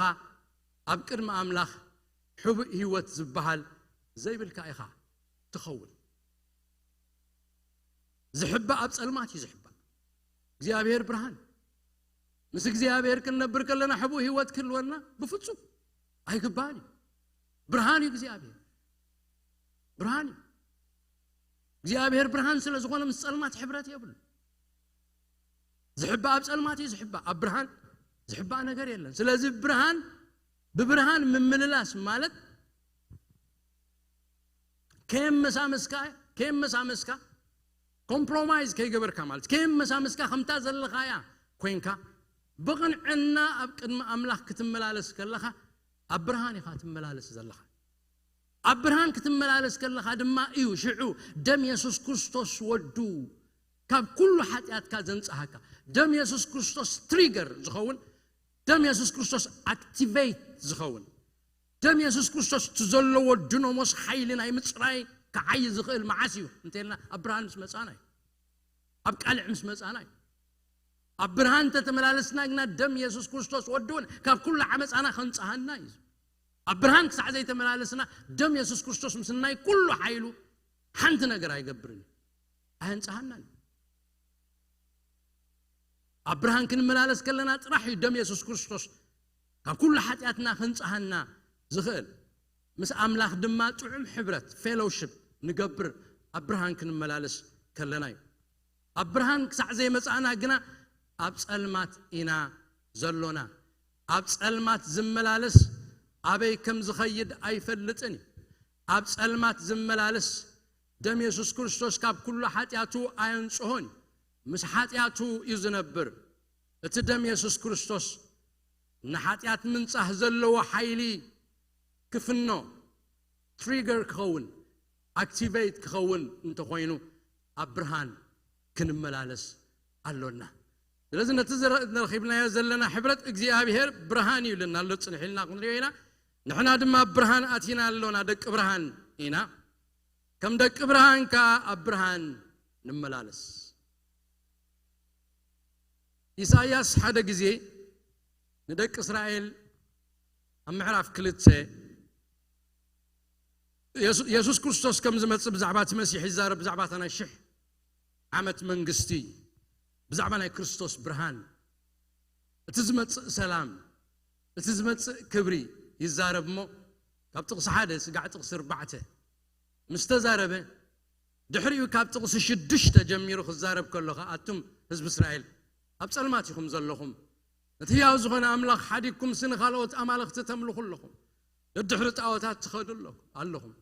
ኣብ ቅድሚ ኣምላኽ ሕቡእ ህይወት ዝበሃል ዘይብልካ ኢኻ ትኸውን። ዝሕባእ ኣብ ጸልማት እዩ ዝሕባእ። እግዚኣብሔር ብርሃን። ምስ እግዚኣብሔር ክንነብር ከለና ሕቡእ ህይወት ክህልወና ብፍጹም ኣይግባእን እዩ። ብርሃን እዩ እግዚኣብሔር። ብርሃን እዩ። እግዚኣብሔር ብርሃን ስለ ዝኾነ ምስ ጸልማት ሕብረት የብሉ። ዝሕባእ ኣብ ጸልማት እዩ ዝሕባእ፣ ኣብ ብርሃን ዝሕባእ ነገር የለን። ስለዚ ብርሃን ብብርሃን ምምልላስ ማለት ከየመሳመስካ ከየመሳመስካ ኮምፕሮማይዝ ከይገበርካ ማለት ከየመሳመስካ ከምታ ዘለኻያ ኮይንካ ብቕንዕና ኣብ ቅድሚ ኣምላኽ ክትመላለስ ከለኻ ኣብ ብርሃን ኢኻ ትመላለስ ዘለኻ። ኣብ ብርሃን ክትመላለስ ከለኻ ድማ እዩ ሽዑ ደም የሱስ ክርስቶስ ወዱ ካብ ኩሉ ሓጢኣትካ ዘንጽሃካ። ደም የሱስ ክርስቶስ ትሪገር ዝኸውን፣ ደም የሱስ ክርስቶስ ኣክቲቬት ዝኸውን፣ ደም የሱስ ክርስቶስ እቲ ዘለዎ ድኖሞስ ሓይሊ ናይ ምፅራይ ክዓይ ዝኽእል መዓስ እዩ እንተልና ኣብ ብርሃን ምስ መፃና እዩ። ኣብ ቃልዕ ምስ መፃና እዩ። ኣብ ብርሃን ተተመላለስና ግና ደም የሱስ ክርስቶስ ወድውን ካብ ኩሉ ዓመፃና ከንፅሃና እዩ። ኣብ ብርሃን ክሳዕ ዘይተመላለስና፣ ደም የሱስ ክርስቶስ ምስ ናይ ኩሉ ሓይሉ ሓንቲ ነገር ኣይገብርን እዩ። ኣየንጽሃናን እዩ። ኣብ ብርሃን ክንመላለስ ከለና ጥራሕ እዩ ደም የሱስ ክርስቶስ ካብ ኩሉ ሓጢኣትና ክንጽሃና ዝኽእል። ምስ ኣምላኽ ድማ ጥዑም ሕብረት፣ ፌሎውሽፕ፣ ንገብር ኣብ ብርሃን ክንመላለስ ከለና እዩ። ኣብ ብርሃን ክሳዕ ዘይመጻእና ግና ኣብ ጸልማት ኢና ዘሎና። ኣብ ጸልማት ዝመላለስ ኣበይ ከም ዝኸይድ ኣይፈልጥን እዩ። ኣብ ጸልማት ዝመላለስ ደም የሱስ ክርስቶስ ካብ ኩሉ ሓጢኣቱ ኣየንጽሆን እዩ። ምስ ሓጢኣቱ እዩ ዝነብር። እቲ ደም የሱስ ክርስቶስ ንሓጢኣት ምንጻህ ዘለዎ ሓይሊ ክፍኖ፣ ትሪገር ክኸውን፣ ኣክቲቬት ክኸውን እንተኾይኑ ኣብ ብርሃን ክንመላለስ ኣሎና። ስለዚ ነቲ ዝረ- ረኺብናዮ ዘለና ሕብረት እግዚኣብሔር ብርሃን እዩ ኢልና ኣሎ። ጽንሕ ኢልና ክንሪኦ ኢና። ንሕና ድማ ኣብ ብርሃን ኣቲና ኣሎና፣ ደቂ ብርሃን ኢና። ከም ደቂ ብርሃን ከኣ ኣብ ብርሃን ንመላለስ። ኢሳይያስ ሓደ ግዜ ንደቂ እስራኤል ኣብ ምዕራፍ ክልተ የሱ- የሱስ ክርስቶስ ከም ዝመጽእ ብዛዕባ እቲ መሲሕ ይዛረብ፣ ብዛዕባ እታ ናይ ሽሕ ዓመት መንግስቲ፣ ብዛዕባ ናይ ክርስቶስ ብርሃን፣ እቲ ዝመጽእ ሰላም፣ እቲ ዝመጽእ ክብሪ ይዛረብ እሞ፣ ካብ ጥቕሲ ሓደ ስጋዕ ጥቕሲ ኣርባዕተ ምስ ተዛረበ፣ ድሕሪኡ ካብ ጥቕሲ ሽዱሽተ ጀሚሩ ክዛረብ ከሎ ኸኣ፣ ኣቱም ህዝቢ እስራኤል፣ ኣብ ጸልማት ኢኹም ዘለኹም። ነቲ ህያው ዝኾነ ኣምላኽ ሓዲግኩምሲ ንኻልኦት ኣማልኽቲ ተምልኹ ኣለኹም። ደድሕሪ ጣዖታት ትኸዱ ኣለኹ- ኣለኹም።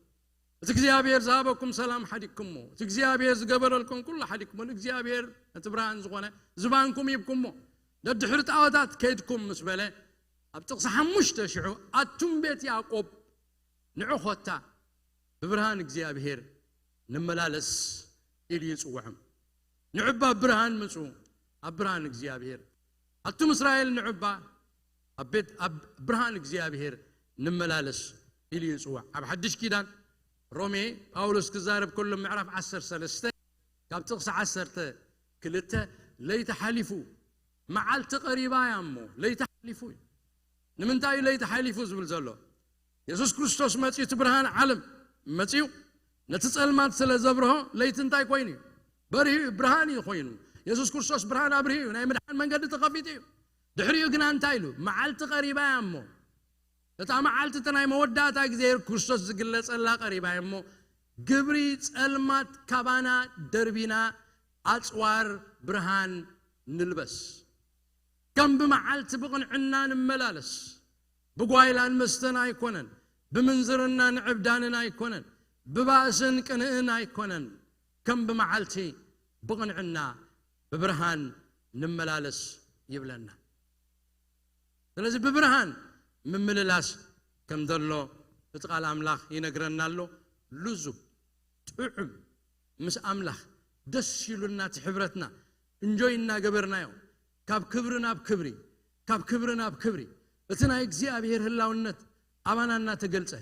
እቲ እግዚኣብሔር ዝሃበኩም ሰላም ሓዲግኩሞ፣ እቲ እግዚኣብሔር ዝገበረልኩም ኩሉ ሓዲግኩሞ፣ ንእግዚኣብሔር ነቲ ብርሃን ዝኾነ ዝባንኩም ሂብኩሞ፣ ደድሕሪ ጣዖታት ከይድኩም ምስ በለ፣ ኣብ ጥቕሲ ሓሙሽተ ሽዑ፣ ኣቱም ቤት ያዕቆብ፣ ንዑ ኾታ ብብርሃን እግዚኣብሔር ንመላለስ ኢሉ ይጽውዖም። ንዑ እባ ኣብ ብርሃን ምጹ፣ ኣብ ብርሃን እግዚኣብሔር። ኣቱም እስራኤል ንዑ እባ ኣብ ቤት ኣብ ብርሃን እግዚኣብሔር ንመላለስ ኢሉ ይጽውዕ። ኣብ ሓድሽ ኪዳን ሮሜ ጳውሎስ ክዛረብ ከሎ ምዕራፍ ዓሰርተ ሰለስተ ካብ ጥቕሲ ዓሰርተ ክልተ ለይቲ ሓሊፉ መዓልቲ ቀሪባ እያ እሞ ለይቲ ሓሊፉ እዩ። ንምንታይ እዩ ለይቲ ሓሊፉ ዝብል ዘሎ? የሱስ ክርስቶስ መጺኡ እቲ ብርሃን ዓለም መጺኡ ነቲ ጸልማት ስለ ዘብርሆ ለይቲ እንታይ ኮይኑ እዩ? በሪሁ እዩ፣ ብርሃን እዩ ኮይኑ። የሱስ ክርስቶስ ብርሃን ኣብርሂ እዩ። ናይ ምድሓን መንገዲ ተኸፊቱ እዩ። ድሕሪኡ ግና እንታይ ኢሉ? መዓልቲ ቀሪባ እያ እሞ እታ መዓልቲ እቲ ናይ መወዳእታ እግዚኣብሔር ክርስቶስ ዝግለጸላ ቀሪባ እያ እሞ ግብሪ ጸልማት ካባና ደርቢና ኣጽዋር ብርሃን ንልበስ። ከም ብመዓልቲ ብቕንዕና ንመላለስ። ብጓይላን መስተን ኣይኮነን፣ ብምንዝርናን ዕብዳንን ኣይኮነን፣ ብባእስን ቅንእን ኣይኮነን። ከም ብመዓልቲ ብቕንዕና ብብርሃን ንመላለስ ይብለና። ስለዚ ብብርሃን ምምልላስ ከም ዘሎ እቲ ቃል ኣምላኽ ይነግረና ኣሎ። ልዙብ፣ ጥዑም፣ ምስ ኣምላኽ ደስ ኢሉና እቲ ሕብረትና እንጆይ እናገበርናዮ ካብ ክብሪ ናብ ክብሪ፣ ካብ ክብሪ ናብ ክብሪ እቲ ናይ እግዚኣብሔር ህላውነት ኣባና እናተገልጸ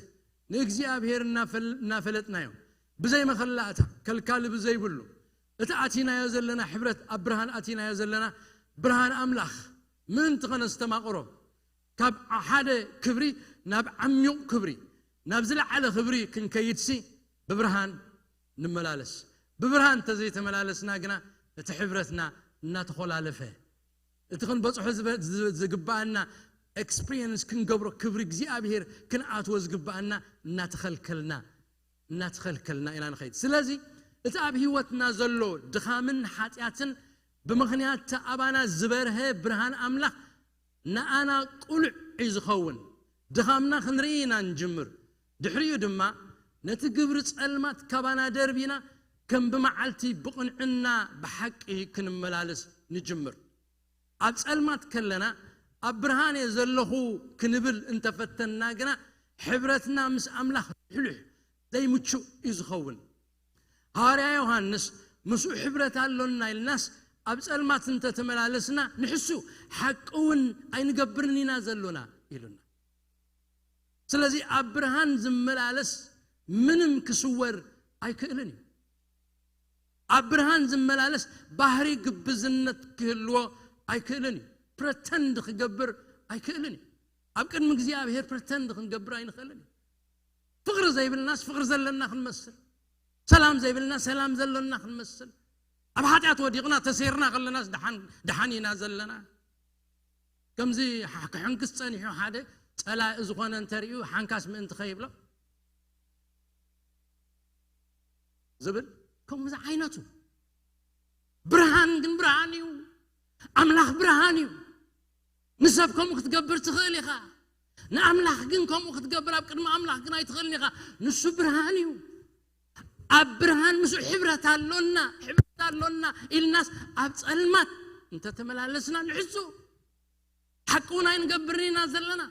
ንእግዚኣብሔር እናፈል- እናፈለጥናዮ ብዘይ መኸላእታ ከልካሊ ብዘይብሉ እቲ ኣቲናዮ ዘለና ሕብረት ኣብ ብርሃን ኣቲናዮ ዘለና ብርሃን ኣምላኽ ምእንቲ ኸነስተማቕሮ ካብ ሓደ ክብሪ ናብ ዓሚቕ ክብሪ ናብ ዝለዓለ ክብሪ ክንከይድሲ ብብርሃን ንመላለስ። ብብርሃን እንተዘይተመላለስና ግና እቲ ሕብረትና እናተኾላለፈ እቲ ክንበፅሖ ዝግባኣና ኤክስፒሪየንስ ክንገብሮ ክብሪ እግዚኣብሔር ክንኣትዎ ዝግባኣና እናተኸልከልና እናተኸልከልና ኢና ንኸይድ። ስለዚ እቲ ኣብ ህይወትና ዘሎ ድኻምን ሓጢኣትን ብምኽንያት እቲ ኣባና ዝበርሀ ብርሃን ኣምላኽ ንኣና ቅሉዕ እዩ ዝኸውን። ድኻምና ክንርኢ ኢና ንጅምር። ድሕሪኡ ድማ ነቲ ግብሪ ጸልማት ካባና ደርቢና ከም ብመዓልቲ ብቕንዕና ብሓቂ ክንመላለስ ንጅምር። ኣብ ጸልማት ከለና ኣብ ብርሃን እየ ዘለኹ ክንብል እንተፈተንና ግና ሕብረትና ምስ ኣምላኽ ልሕሉሕ ዘይምቹእ እዩ ዝኸውን። ሃዋርያ ዮሃንስ ምስኡ ሕብረት ኣሎና ኢልናስ ኣብ ጸልማት እንተተመላለስና ንሕሱ ሓቂ እውን ኣይንገብርን ኢና ዘሎና ኢሉና። ስለዚ ኣብ ብርሃን ዝመላለስ ምንም ክስወር ኣይክእልን እዩ። ኣብ ብርሃን ዝመላለስ ባህሪ ግብዝነት ክህልዎ ኣይክእልን እዩ። ፕረተንድ ክገብር ኣይክእልን እዩ። ኣብ ቅድሚ እግዚኣብሔር ፕረተንድ ክንገብር ኣይንኽእልን እዩ። ፍቕሪ ዘይብልናስ ፍቕሪ ዘለና ክንመስል፣ ሰላም ዘይብልና ሰላም ዘሎና ክንመስል፣ ኣብ ሓጢኣት ወዲቕና ተሰይርና ከለናስ ደሓን ደሓን ኢና ዘለና። ከምዚ ሓ- ክሕንክስ ጸኒሑ ሓደ ጸላኢ ዝኾነ እንተርእዩ ሓንካስ ምእንቲ ከይብሎ ዝብል ከምዚ ዓይነቱ። ብርሃን ግን ብርሃን እዩ። ኣምላኽ ብርሃን እዩ። ንሰብ ከምኡ ክትገብር ትኽእል ኢኻ። ንኣምላኽ ግን ከምኡ ክትገብር ኣብ ቅድሚ ኣምላኽ ግን ኣይትኽእልን ኢኻ። ንሱ ብርሃን እዩ። ኣብ ብርሃን ምስኡ ሕብረት ኣሎና፣ ሕብረት ኣሎና ኢልናስ ኣብ ጸልማት እንተተመላለስና ንሕሱ ሓቂ እውን ኣይንገብርን ኢና ዘለና።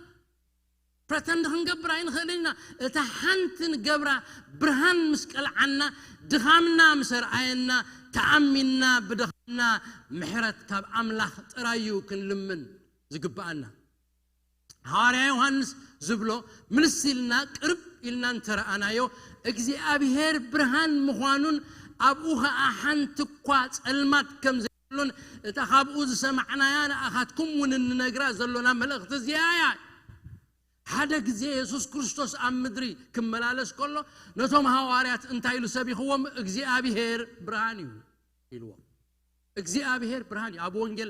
ፕረተንድ ክንገብር ኣይንኽእልን ኢና። እታ ሓንቲ ንገብራ ብርሃን ምስ ቀልዓና፣ ድኻምና ምስ ኣርኣየና፣ ተኣሚንና ብድኻምና ምሕረት ካብ ኣምላኽ ጥራይ እዩ ክንልምን ዝግብኣና። ሃዋርያ ዮሃንስ ዝብሎ ምልስ ኢልና ቅርብ ኢልና እንተረኣናዮ እግዚኣብሔር ብርሃን ምዃኑን ኣብኡ ኸዓ ሓንቲ እኳ ጸልማት ከም ዘይብሉን እታ ካብኡ ዝሰማዕናያ ንኣኻትኩም እውን እንነግራ ዘሎና መልእኽቲ እዚኣ እያ። ሓደ ግዜ የሱስ ክርስቶስ ኣብ ምድሪ ክመላለስ ከሎ ነቶም ሃዋርያት እንታይ ኢሉ ሰቢኽዎም እግዚኣብሔር ብርሃን እዩ ኢልዎም። እግዚኣብሔር ብርሃን እዩ። ኣብ ወንጌል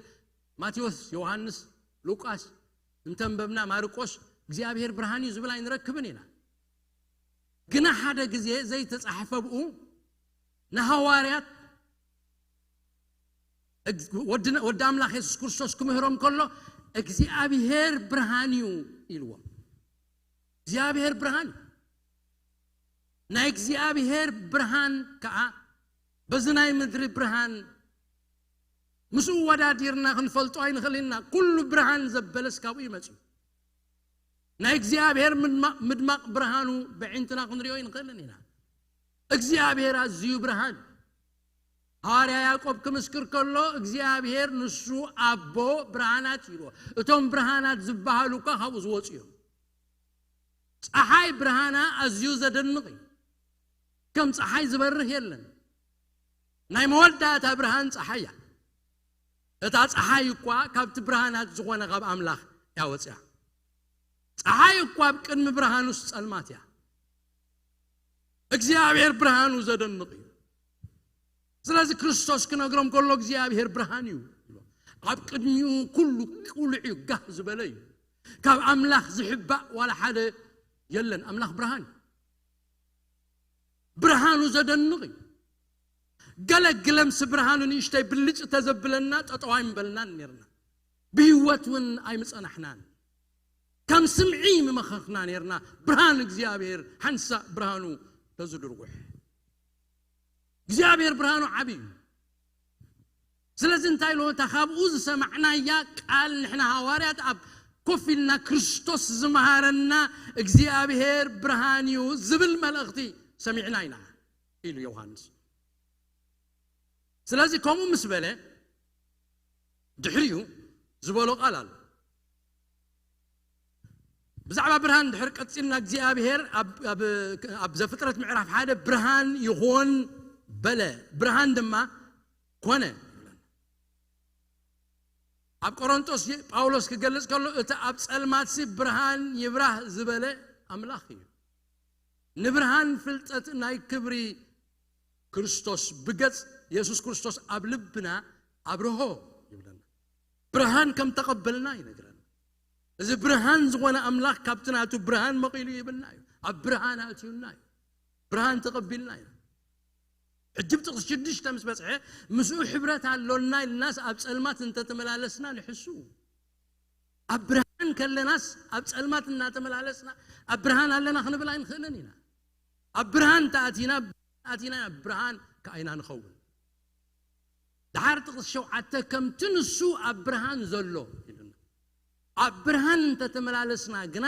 ማቴዎስ፣ ዮሃንስ፣ ሉቃስ እንተንበብና ማርቆስ እግዚኣብሔር ብርሃን እዩ ዝብል ኣይንረክብን ኢና። ግና ሓደ ግዜ ዘይተጻሕፈ ብኡ ንሃዋርያት እግ- ወዲ ወዲ ኣምላኽ የሱስ ክርስቶስ ክምህሮም ከሎ እግዚኣብሔር ብርሃን እዩ ኢልዎም። እግዚኣብሔር ብርሃን እዩ። ናይ እግዚኣብሔር ብርሃን ከዓ በዚ ናይ ምድሪ ብርሃን ምስኡ ወዳዲርና ክንፈልጦ ኣይንኽእል ኢና። ኩሉ ብርሃን ዘበለስ ካብኡ ይመጽእ። ናይ እግዚኣብሔር ምድማቕ ብርሃኑ ብዒንትና ክንሪኦ ኣይንኽእልን ኢና። እግዚኣብሔር ኣዝዩ ብርሃን። ሃዋርያ ያዕቆብ ክምስክር ከሎ እግዚኣብሔር ንሱ ኣቦ ብርሃናት ኢልዎ። እቶም ብርሃናት ዝበሃሉ እኳ ካብኡ ዝወፁ እዮም። ፀሓይ ብርሃና ኣዝዩ ዘደንቕ እዩ። ከም ፀሓይ ዝበርህ የለን። ናይ መወዳእታ ብርሃን ፀሓይ እያ። እታ ፀሓይ እኳ ካብቲ ብርሃናት ዝኾነ ካብ ኣምላኽ እያ ወፅያ። ፀሓይ እኳ ኣብ ቅድሚ ብርሃኑስ ጸልማት እያ። እግዚኣብሔር ብርሃኑ ዘደንቕ እዩ። ስለዚ ክርስቶስ ክነግሮም ከሎ እግዚኣብሔር ብርሃን እዩ። ኣብ ቅድሚኡ ኩሉ ቁሉዕ እዩ፣ ጋህ ዝበለ እዩ። ካብ ኣምላኽ ዝሕባእ ዋላ ሓደ የለን። ኣምላኽ ብርሃን እዩ። ብርሃኑ ዘደንቕ እዩ። ገለ ግለምሲ ብርሃኑ ንእሽተይ ብልጭ ተዘብለና ጠጠው ኣይምበልናን ነርና። ብህይወት እውን ኣይምጸናሕናን። ከም ስምዒ ምመኸኽና ነርና። ብርሃን እግዚኣብሔር ሓንሳእ ብርሃኑ ተዝድርጉሕ። እግዚኣብሔር ብርሃኑ ዓብይ እዩ። ስለዚ እንታይ ኢሉ እታ ካብኡ ዝሰማዕናያ ቃል ንሕና ሃዋርያት ኣብ ኮፍ ኢልና ክርስቶስ ዝመሃረና እግዚኣብሔር ብርሃን እዩ ዝብል መልእኽቲ ሰሚዕና ኢና ኢሉ ዮሃንስ። ስለዚ ከምኡ ምስ በለ ድሕሪኡ ዝበሎ ቃል ኣሎ። ብዛዕባ ብርሃን ድሕር ቀፂልና እግዚኣብሔር ኣብ ዘፍጥረት ምዕራፍ ሓደ ብርሃን ይኾን በለ፣ ብርሃን ድማ ኮነ። ኣብ ቆሮንጦስ ጳውሎስ ክገልጽ ከሎ እቲ ኣብ ጸልማትሲ ብርሃን ይብራህ ዝበለ ኣምላኽ እዩ። ንብርሃን ፍልጠት ናይ ክብሪ ክርስቶስ ብገጽ የሱስ ክርስቶስ ኣብ ልብና ኣብርሆ ይብለና። ብርሃን ከም ተቐበልና ይነግረና። እዚ ብርሃን ዝኾነ ኣምላኽ ካብቲ ናቱ ብርሃን መቒሉ ይብልና እዩ። ኣብ ብርሃን ኣትዩና እዩ። ብርሃን ተቐቢልና ኢና። ሕጂ ብጥቕሲ ሽዱሽተ ምስ በጽሐ ምስኡ ሕብረት ኣሎና ኢልናስ ኣብ ጸልማት እንተተመላለስና ንሕሱ። ኣብ ብርሃን ከለናስ ኣብ ጸልማት እናተመላለስና ኣብ ብርሃን ኣለና ክንብል ኣይንኽእልን ኢና። ኣብ ብርሃን ተኣቲና ኣቲና ኣብ ብርሃን ከኣይና ንኸውን። ድሓር ጥቕሲ ሸውዓተ ከምቲ ንሱ ኣብ ብርሃን ዘሎ ኢሉና። ኣብ ብርሃን እንተተመላለስና ግና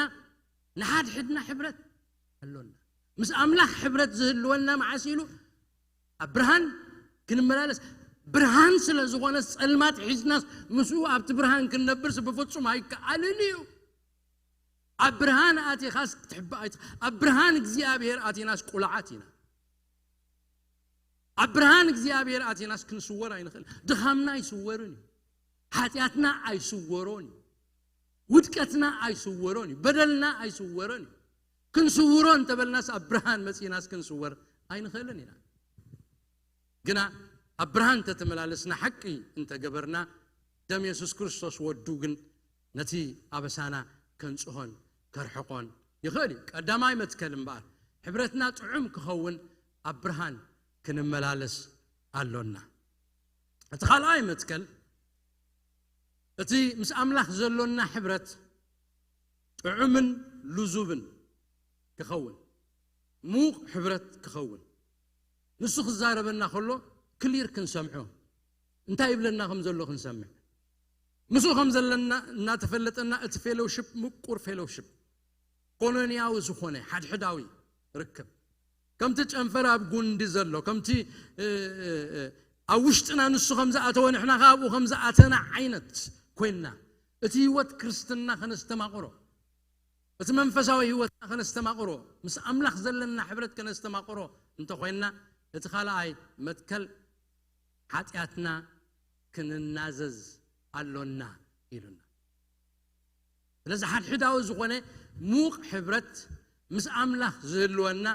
ንሓድሕድና ሕብረት ኣሎና። ምስ ኣምላኽ ሕብረት ዝህልወና መዓስ ኢሉ ኣብ ብርሃን ክንመላለስ። ብርሃን ስለ ዝኾነ ጸልማት ሒዝናስ ምስኡ ኣብቲ ብርሃን ክንነብርስ ብፍጹም ኣይከኣልን እዩ። ኣብ ብርሃን ኣቲኻስ ክትሕባእ ኣይት ኣብ ብርሃን እግዚኣብሔር ኣቲናስ ቁልዓት ኢና። ኣብ ብርሃን እግዚኣብሔር ኣቲናስ ክንስወር ኣይንኽእል። ድኻምና ኣይስወርን እዩ። ሓጢኣትና ኣይስወሮን እዩ። ውድቀትና ኣይስወሮን እዩ፣ በደልና ኣይስወሮን እዩ። ክንስውሮ እንተበልናስ ኣብ ብርሃን መጺእናስ ክንስወር ኣይንኽእልን ኢና። ግና ኣብ ብርሃን ተተመላለስና፣ ሓቂ እንተገበርና፣ ደም የሱስ ክርስቶስ ወዱ ግን ነቲ ኣበሳና ከንጽሆን ከርሕቆን ይኽእል እዩ። ቀዳማይ መትከል እምበኣር፣ ሕብረትና ጥዑም ክኸውን ኣብ ብርሃን ክንመላለስ ኣሎና። እቲ ካልኣይ መትከል፣ እቲ ምስ ኣምላኽ ዘሎና ሕብረት ጥዑምን ልዙብን ክኸውን፣ ምዉቕ ሕብረት ክኸውን፣ ንሱ ክዛረበና ከሎ ክሊር ክንሰምዖ፣ እንታይ ይብለና ከም ዘሎ ክንሰምዕ፣ ምስኡ ከም ዘለና እናተፈለጠና፣ እቲ ፌሎውሽፕ ምቁር ፌሎውሽፕ፣ ኮሎንያዊ ዝኾነ ሓድሕዳዊ ርክብ፣ ከምቲ ጨንፈር ኣብ ጉንዲ ዘሎ፣ ከምቲ እ፣ እ፣ እ፣ ኣብ ውሽጥና ንሱ ከም ዝኣተወ ንሕና ከኣ ኣብኡ ከም ዝኣተና ዓይነት ኮይንና፣ እቲ ህይወት ክርስትና ከነስተማቕሮ፣ እቲ መንፈሳዊ ህይወትና ከነስተማቕሮ፣ ምስ ኣምላኽ ዘለና ሕብረት ከነስተማቕሮ እንተኾይንና፣ እቲ ካልኣይ መትከል ሓጢኣትና ክንናዘዝ ኣሎና ኢሉና። ስለዚ ሓድሕዳዊ ዝኾነ ምዉቕ ሕብረት ምስ ኣምላኽ ዝህልወና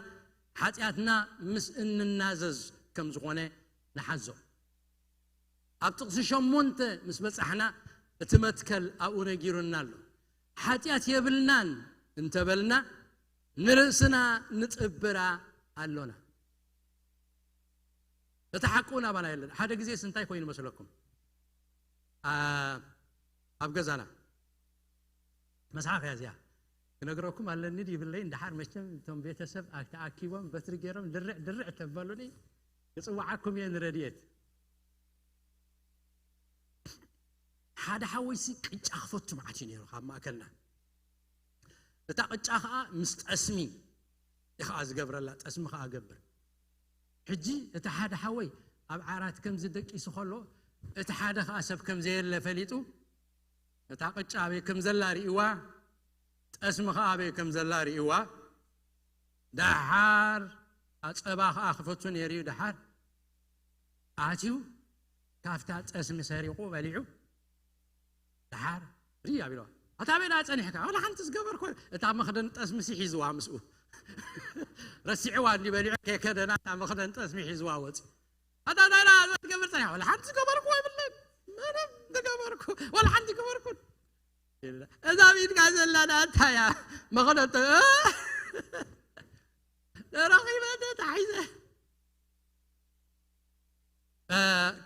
ሓጢኣትና ምስ እንናዘዝ ከም ዝኾነ ንሓዞ። ኣብ ጥቕሲ ሸሞንተ ምስ በጻሕና እቲ መትከል ኣብኡ ነጊሩና ኣሎ። ሓጢኣት የብልናን እንተበልና ንርእስና ንጥብራ ኣሎና። እቲ ሓቂ እውን ኣባና የለን። ሓደ ግዜስ እንታይ ኮይኑ መስለኩም? ኣ-፣ ኣብ ገዛና መጽሓፍ እያ እዚኣ። ክነግረኩም ኣለኒ ድዩ ይብለይ፣ እንድሓር መቸም እቶም ቤተሰብ ኣክ-፣ ተኣኪቦም በትሪ ገይሮም ድርዕ ድርዕ ተበሉኒ፣ ክጽውዓኩም እየ ንረድኤት። ሓደ ሓወይሲ ቅጫ ክፈቱ መዓት እዩ ነይሩ ካብ ማእከልና። እታ ቅጫ ኸኣ ምስ ጠስሚ እዩ ኸኣ ዝገብረላ፣ ጠስሚ ኸኣ ገብር። ሕጂ እቲ ሓደ ሓወይ ኣብ ዓራት ከምዚ ደቂሱ ከሎ፣ እቲ ሓደ ኸኣ ሰብ ከም ዘየለ ፈሊጡ፣ እታ ቅጫ ኣበይ ከም ዘላ ርእይዋ፣ ጠስሚ ኸኣ ኣበይ ከም ዘላ ርእይዋ። ደሓር ኣጸባ ኸኣ ክፈቱ ነይሩ እዩ። ደሓር ኣትዩ ካብታ ጠስሚ ሰሪቑ በሊዑ። ደሓር ርኢ ኣቢልዋ። ኣታ ኣበይ ደኣ ጸኒሕካ? ዋላ ሓንቲ ዝገበርኩ። እታ መኽደን ጠስሚ ሲ ሒዝዋ ምስኡ። ረሲዕዋ እንዲ በሊዑ ከይከደና እታ መኽደን ጠስሚ ሒዝዋ ወጺኡ። ኣታ እንታይ ደኣ ትገብር ጸኒሕካ? ዋላ ሓንቲ ዝገበርኩ የብለይን። ምንም ዝገበርኩ፣ ዋላ ሓንቲ ዝገበርኩ። እዛ ኣብ ኢድካ ዘላ ደኣ እንታይ እያ? መኽደን ጠ-፣ ተረኺበ ተታሒዘ። እ፣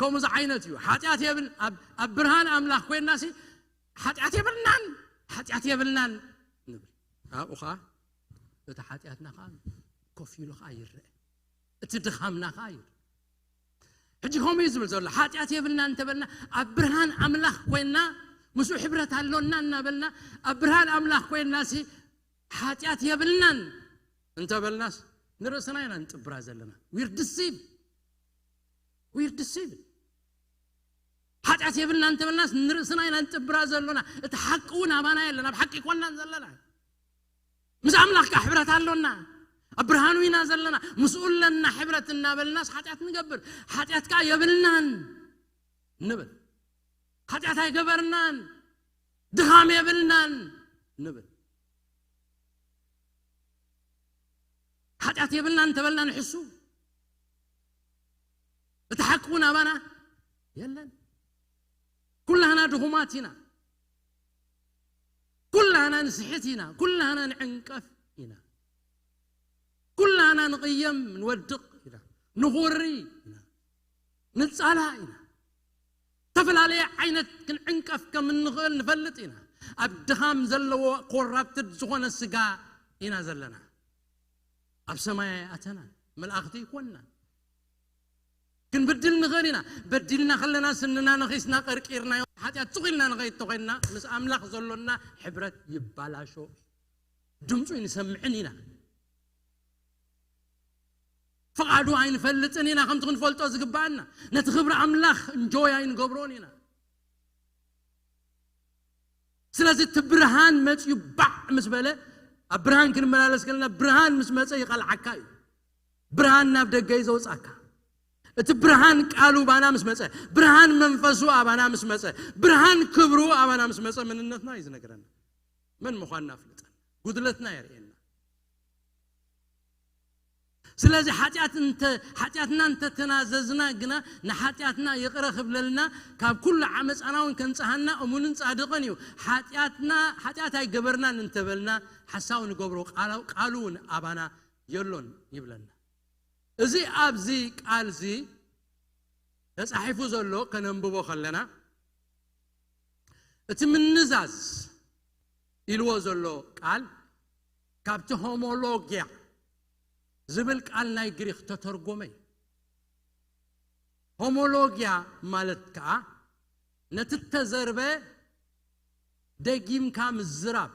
ከምኡ ዝዓይነት እዩ። ሓጢኣት የብል-፣ ኣብ፣ ኣብ ብርሃን ኣምላኽ ኮይንናሲ ሓጢኣት የብልናን፣ ሓጢኣት የብልናን ንብል። ኣብኡ ኸኣ እቲ ሓጢኣትና ኸኣ ኮፍ ኢሉ ኸኣ ይረአ። እቲ ድኻምና ኸኣ ይረአ። ሕጂ ከምኡ እዩ ዝብል ዘሎ። ሓጢኣት የብልናን እንተበልና፣ ኣብ ብርሃን ኣምላኽ ኮይንና፣ ምስኡ ሕብረት ኣሎና እናበልና፣ ኣብ ብርሃን ኣምላኽ ኮይንናሲ ሓጢኣት የብልናን እንተበልናስ፣ ንርእስና ኢና ንጥብራ ዘለና። We're deceived. We're deceived. ሓጢኣት የብልና እንተበልናስ ንርእስና ኢና ንጥብራ ዘሎና። እቲ ሓቂ እውን ኣባና የለን፣ ኣብ ሓቂ ኣይኮናን ዘለና። ምስ ኣምላኽ ከኣ ሕብረት ኣሎና፣ ኣብ ብርሃኑ ኢና ዘለና፣ ምስኡ ኣለና ሕብረት እናበልናስ ሓጢኣት ንገብር። ሓጢኣት ከኣ የብልናን ንብል። ሓጢኣት ኣይገበርናን፣ ድኻም የብልናን ንብል። ሓጢኣት የብልናን እንተበልና ንሕሱ፣ እቲ ሓቂ እውን ኣባና የለን። ኩላህና ድኹማት ኢና። ኩላህና ንስሕት ኢና። ኩላህና ንዕንቀፍ ኢና። ኩላህና ንቕየም፣ ንወድቕ ኢና። ንኹሪ ኢና። ንጻላእ ኢና። ዝተፈላለየ ዓይነት ክንዕንቀፍ ከም እንኽእል ንፈልጥ ኢና። ኣብ ድኻም ዘለዎ ኮራፕትድ ዝኾነ ስጋ ኢና ዘለና። ኣብ ሰማይ ኣይኣተናን፣ መላእኽቲ ኣይኮንናን። ክንብድል ንኽእል ኢና። በዲልና ከለና ስንና ነኺስና ቀርቂርናዮ፣ ሓጢኣት ሱቕ ኢልና ንኸይድ ተኾይንና፣ ምስ ኣምላኽ ዘሎና ሕብረት ይባላሾ። ድምፁ ኣይንሰምዕን ኢና። ፍቓዱ ኣይንፈልጥን ኢና ከምቲ ክንፈልጦ ዝግባኣና። ነቲ ክብሪ ኣምላኽ እንጆይ ኣይንገብሮን ኢና። ስለዚ እቲ ብርሃን መፅዩ ባዕ ምስ በለ፣ ኣብ ብርሃን ክንመላለስ ከለና፣ ብርሃን ምስ መፀ ይቐልዓካ እዩ። ብርሃን ናብ ደገ እዩ ዘውፅኣካ። እቲ ብርሃን ቃሉ ባና ምስ መፀ፣ ብርሃን መንፈሱ ኣባና ምስ መፀ፣ ብርሃን ክብሩ ኣባና ምስ መፀ፣ መንነትና እዩ ዝነግረና። መን ምዃንና ኣፍልጠና፣ ጉድለትና የርእየና። ስለዚ ሓጢኣት እንተ ሓጢኣትና እንተተናዘዝና ግና ንሓጢኣትና ይቕረ ክብለልና ካብ ኩሉ ዓመፃና እውን ከንጽሃና እሙንን ጻድቕን እዩ። ሓጢኣትና ሓጢኣት ኣይገበርናን እንተበልና ሓሳዊ ንገብሮ፣ ቃሉ እውን ኣባና የሎን ይብለና። እዚ ኣብዚ ቃል እዚ ተጻሒፉ ዘሎ ከነንብቦ ከለና እቲ ምንዛዝ ኢልዎ ዘሎ ቃል ካብቲ ሆሞሎጊያ ዝብል ቃል ናይ ግሪክ ተተርጎመ እዩ። ሆሞሎጊያ ማለት ከዓ ነቲ ተዘርበ ደጊምካ ምዝራብ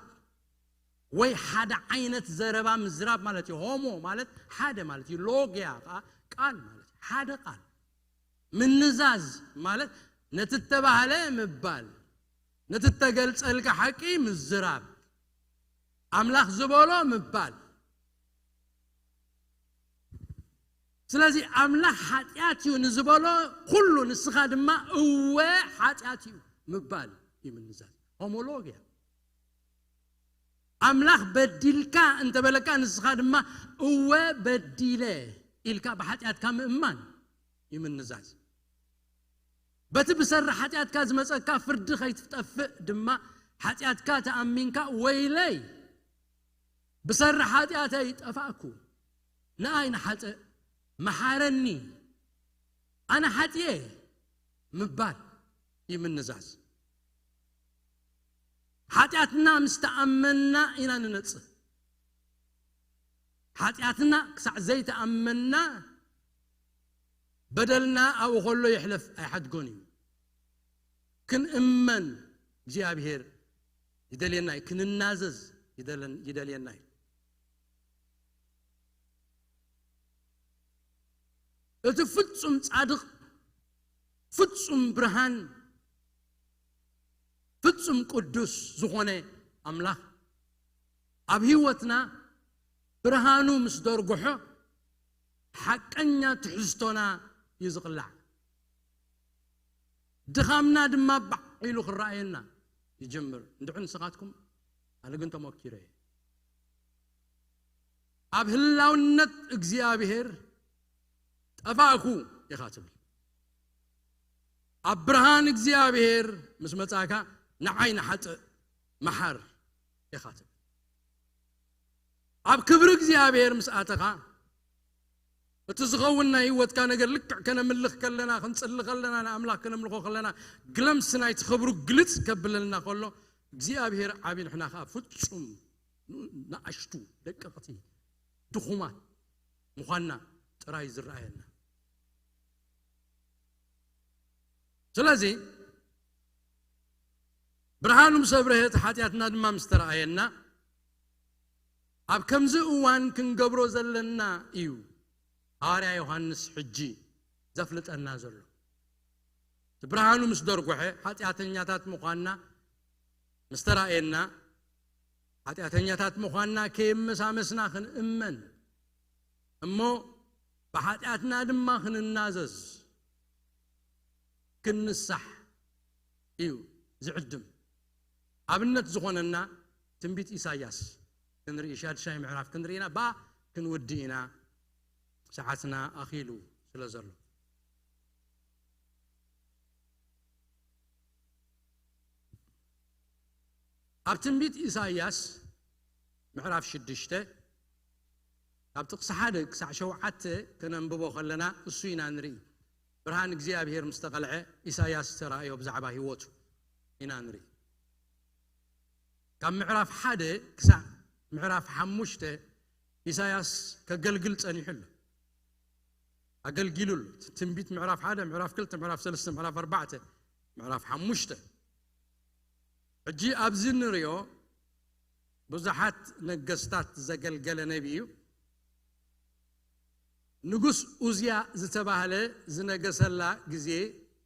ወይ ሓደ ዓይነት ዘረባ ምዝራብ ማለት እዩ። ሆሞ ማለት ሓደ ማለት እዩ። ሎጊያ ከዓ ቃል ማለት እዩ። ሓደ ቃል። ምንዛዝ ማለት ነቲ እተባህለ ምባል፣ ነቲ እተገልጸልካ ሓቂ ምዝራብ፣ ኣምላኽ ዝበሎ ምባል። ስለዚ ኣምላኽ ሓጢኣት እዩ ንዝበሎ ኩሉ ንስኻ ድማ እወ ሓጢኣት እዩ ምባል እዩ ምንዛዝ። ሆሞሎጊያ። ኣምላኽ በዲልካ እንተበለካ ንስኻ ድማ እወ በዲለ ኢልካ ብሓጢኣትካ ምእማን እዩ ምንዛዝ። በቲ ብሰሪ ሓጢኣትካ ዝመጸካ ፍርዲ ከይትጠፍእ ድማ ሓጢኣትካ ተኣሚንካ ወይለይ ብሰሪ ሓጢኣተይ ጠፋእኩ፣ ንኣይ ንሓጥእ መሓረኒ፣ ኣነ ሓጥየ ምባል እዩ ምንዛዝ። ሓጢኣትና ምስ ተኣመንና ኢና ንነጽህ። ሓጢኣትና ክሳዕ ዘይተኣመንና በደልና ኣብኡ ከሎ ይሕለፍ ኣይሓድጎን እዩ። ክንእመን እግዚኣብሔር ይደልየና እዩ። ክንናዘዝ ይደለን- ይደልየና እዩ። እቲ ፍጹም ጻድቕ፣ ፍጹም ብርሃን፣ ፍጹም ቅዱስ ዝኾነ ኣምላኽ ኣብ ህይወትና ብርሃኑ ምስ ደርግሖ ሓቀኛ ትሕዝቶና እዩ ዝቕላዕ። ድኻምና ድማ ባዕ ኢሉ ክረኣየና ይጅምር። እንድዒ ንስኻትኩም፣ ኣነ ግን ተመኪረ እየ። ኣብ ህላውነት እግዚኣብሔር ጠፋእኩ ኢኻ ትብል። ኣብ ብርሃን እግዚኣብሔር ምስ መጻእካ ንዓይ ንሓጥእ መሓር ኢኻ ትብል። ኣብ ክብሪ እግዚኣብሔር ምስ ኣተኻ እቲ ዝኸውን ናይ ህይወትካ ነገር ልክዕ ከነምልኽ ከለና፣ ክንጽሊ ከለና፣ ንኣምላኽ ከነምልኾ ከለና ግለምሲ ናይቲ ክብሩ ግልጽ ከብለልና ከሎ እግዚኣብሔር ዓቢ፣ ንሕና ኸዓ ፍጹም ንኣሽቱ ደቀቕቲ ድኹማት ምዃንና ጥራይ ዝረኣየና። ስለዚ ብርሃኑ ምስ ኣብርሀ፣ እቲ ሓጢኣትና ድማ ምስ ተረኣየና ኣብ ከምዚ እዋን ክንገብሮ ዘለና እዩ ሃዋርያ ዮሃንስ ሕጂ ዘፍልጠና ዘሎ። እቲ ብርሃኑ ምስ ደርጎሐ ሓጢኣተኛታት ምዃንና ምስ ተራእየና፣ ሓጢኣተኛታት ምዃንና ከየመሳመስና ክንእመን እሞ ብሓጢኣትና ድማ ክንናዘዝ ክንንሳሕ እዩ ዝዕድም። ኣብነት ዝኾነና ትንቢት ኢሳያስ ክንርኢ፣ ሻድሻይ ምዕራፍ ክንርኢ ኢና፣ ብኣ ክንውዲ ኢና፣ ሰዓትና ኣኺሉ ስለ ዘሎ። ኣብ ትንቢት ኢሳይያስ ምዕራፍ ሽዱሽተ ካብ ጥቕሲ ሓደ ክሳዕ ሸውዓተ ከነንብቦ ከለና እሱ ኢና ንርኢ። ብርሃን እግዚኣብሔር ምስ ተቐልዐ ኢሳይያስ ዝተራእዮ ብዛዕባ ህይወቱ ኢና ንርኢ። ካብ ምዕራፍ ሓደ ክሳዕ ምዕራፍ ሓሙሽተ ኢሳይያስ ከገልግል ጸኒሑ ኣሎ። ኣገልጊሉ ኣሎ። ትንቢት ምዕራፍ ሓደ፣ ምዕራፍ ክልተ፣ ምዕራፍ ሰለስተ፣ ምዕራፍ ኣርባዕተ፣ ምዕራፍ ሓሙሽተ። ሕጂ ኣብዚ እንሪኦ ብዙሓት ነገስታት ዘገልገለ ነቢ እዩ። ንጉስ ኡዝያ ዝተባህለ ዝነገሰላ ግዜ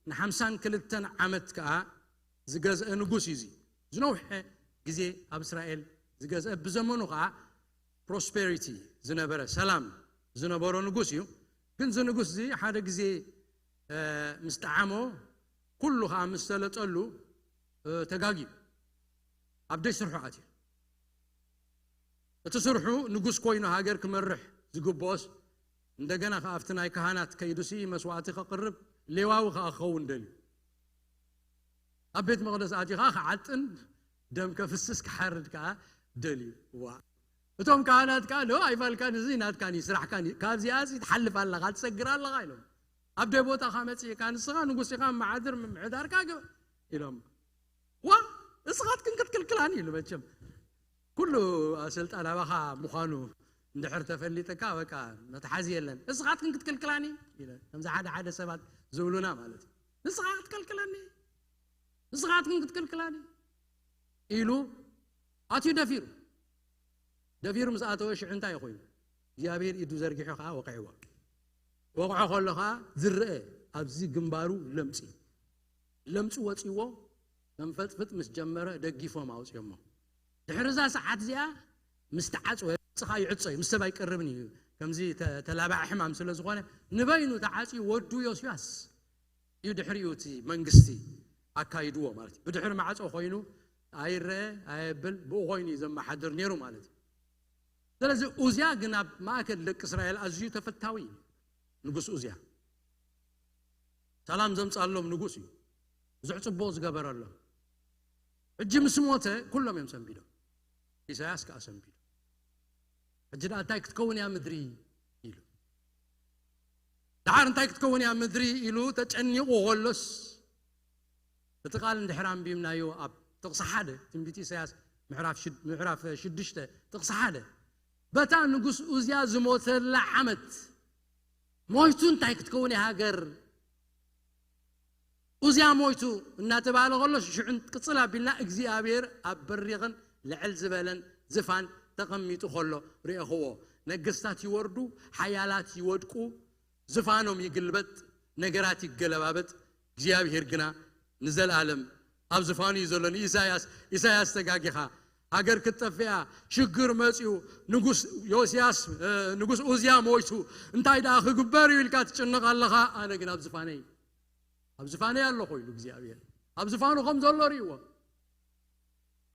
ንሓምሳን ክልተን ዓመት ከኣ ዝገዝአ ንጉስ እዩ። እዚ ዝነውሐ ግዜ ኣብ እስራኤል ዝገዝአ፣ ብዘመኑ ከኣ ፕሮስፐሪቲ ዝነበረ፣ ሰላም ዝነበሮ ንጉስ እዩ። ግን እዚ ንጉስ እዚ ሓደ ግዜ፣ እ፣ ምስ ጠዓሞ፣ ኩሉ ከኣ ምስ ሰለጠሉ፣ እ፣ ተጋግዩ ኣብ ደይ ስርሑ ኣትዩ። እቲ ስርሑ ንጉስ ኮይኑ ሃገር ክመርሕ ዝግብኦስ፣ እንደገና ከኣ ኣብቲ ናይ ካህናት ከይዱሲ መስዋእቲ ከቕርብ፣ ሌዋዊ ከኣ ክኸውን ደልዩ። ኣብ ቤት መቕደስ ኣትዩ ከኣ ክዓጥን ደም ከፍስስ ክሓርድ ከኣ ደልዩ። ዋ፣ እቶም ካህናት ከኣ፣ ኖ፣ ኣይፋልካን፣ እዚ ናትካን እዩ፣ ስራሕካን እዩ፣ ካብዚኣሲ ትሓልፍ ኣለኻ፣ ትሰግር ኣለኻ ኢሎም። ኣብ ደ ቦታኻ መጺእካ ንስኻ ንጉስ ኢኻ፣ መሓድር ምምሕዳርካ ግበር ኢሎም። ዋ፣ ንስኻትክን ክትክልክላኒ ኢሉ። መቸም ኩሉ ስልጣን ኣባኻ ምዃኑ እንድሕር ተፈሊጥካ፣ በቃ፣ መትሓዚ የለን። ንስኻትክን ክትክልክላኒ ኢለ፣ ከምዚ ሓደ ሓደ ሰባት ዝብሉና ማለት እዩ። ንስኻ ክትከልክለኒ፣ ንስኻትክን ክትክልክላኒ ኢሉ ኣትዩ ደፊሩ። ደፊሩ ምስ ኣተወ ሽዑ እንታይ ኮይኑ? እግዚኣብሔር ኢዱ ዘርጊሑ ከኣ ወቕዕዎ። ወቕዖ ከሎ ከኣ ዝረአ ኣብዚ ግንባሩ ለምጺ፣ ለምጺ ወጺዎ፣ መንፈጥፍጥ ምስ ጀመረ ደጊፎም ኣውጺኦሞ። ድሕሪ እዛ ሰዓት እዚኣ ምስ ተዓጽወ፣ ለምጺኻ ይዕጾ እዩ፣ ምስ ሰብ ኣይቀርብን እዩ። ከምዚ ተ-፣ ተላባዒ ሕማም ስለ ዝኾነ ንበይኑ ተዓጽዩ ወዱ ዮስያስ እዩ ድሕሪኡ እቲ መንግስቲ ኣካይድዎ ማለት እዩ። ብድሕሪ ማዕጾ ኮይኑ ኣይረአ ኣየብል፣ ብኡ ኮይኑ እዩ ዘመሓድር ነይሩ ማለት እዩ። ስለዚ ኡዝያ ግን ኣብ ማእከል ደቂ እስራኤል ኣዝዩ ተፈታዊ እዩ። ንጉስ ኡዝያ ሰላም ዘምጻሎም ንጉስ እዩ። ብዙሕ ጽቡቕ ዝገበረሎም። ሕጂ ምስ ሞተ ኩሎም እዮም ሰንቢዶም። ኢሳያስ ከኣ ሰንቢዱ። ሕጂ ደኣ እንታይ ክትከውን እያ ምድሪ ኢሉ። ደሓር እንታይ ክትከውን እያ ምድሪ ኢሉ ተጨኒቑ ከሎስ፣ እቲ ቃል እንድሕር ኣንቢብናዮ ኣብ ጥቕሲ ሓደ፣ ትንቢት ኢሳያስ ምዕራፍ ሽድ-፣ ምዕራፍ ሽዱሽተ ጥቕሲ ሓደ፣ በታ ንጉስ ኡዝያ ዝሞተላ ዓመት ሞይቱ እንታይ ክትከውን እያ ሃገር? ኡዝያ ሞይቱ እናተባህለ ከሎ ሽዑ ቅጽል ኣቢልና እግዚኣብሔር ኣብ በሪኽን ልዕል ዝበለን ዝፋን ተቐሚጡ ከሎ ርኤኽዎ። ነገስታት ይወርዱ፣ ሓያላት ይወድቁ፣ ዝፋኖም ይግልበጥ፣ ነገራት ይገለባበጥ፣ እግዚኣብሔር ግና ንዘለኣለም ኣብ ዝፋኑ እዩ ዘሎ። ንኢሳያስ፣ ኢሳያስ ተጋጊኻ፣ ሃገር ክትጠፍእ እያ፣ ሽግር መጺኡ፣ ንጉስ ዮስያስ፣ እ፣ ንጉስ ኡዝያ ሞይቱ፣ እንታይ ደኣ ክግበር እዩ ኢልካ ትጭነቕ ኣለኻ? ኣነ ግን ኣብ ዝፋነይ፣ ኣብ ዝፋነይ ኣለኹ ኢሉ እግዚኣብሔር። ኣብ ዝፋኑ ከም ዘሎ ርእይዎ።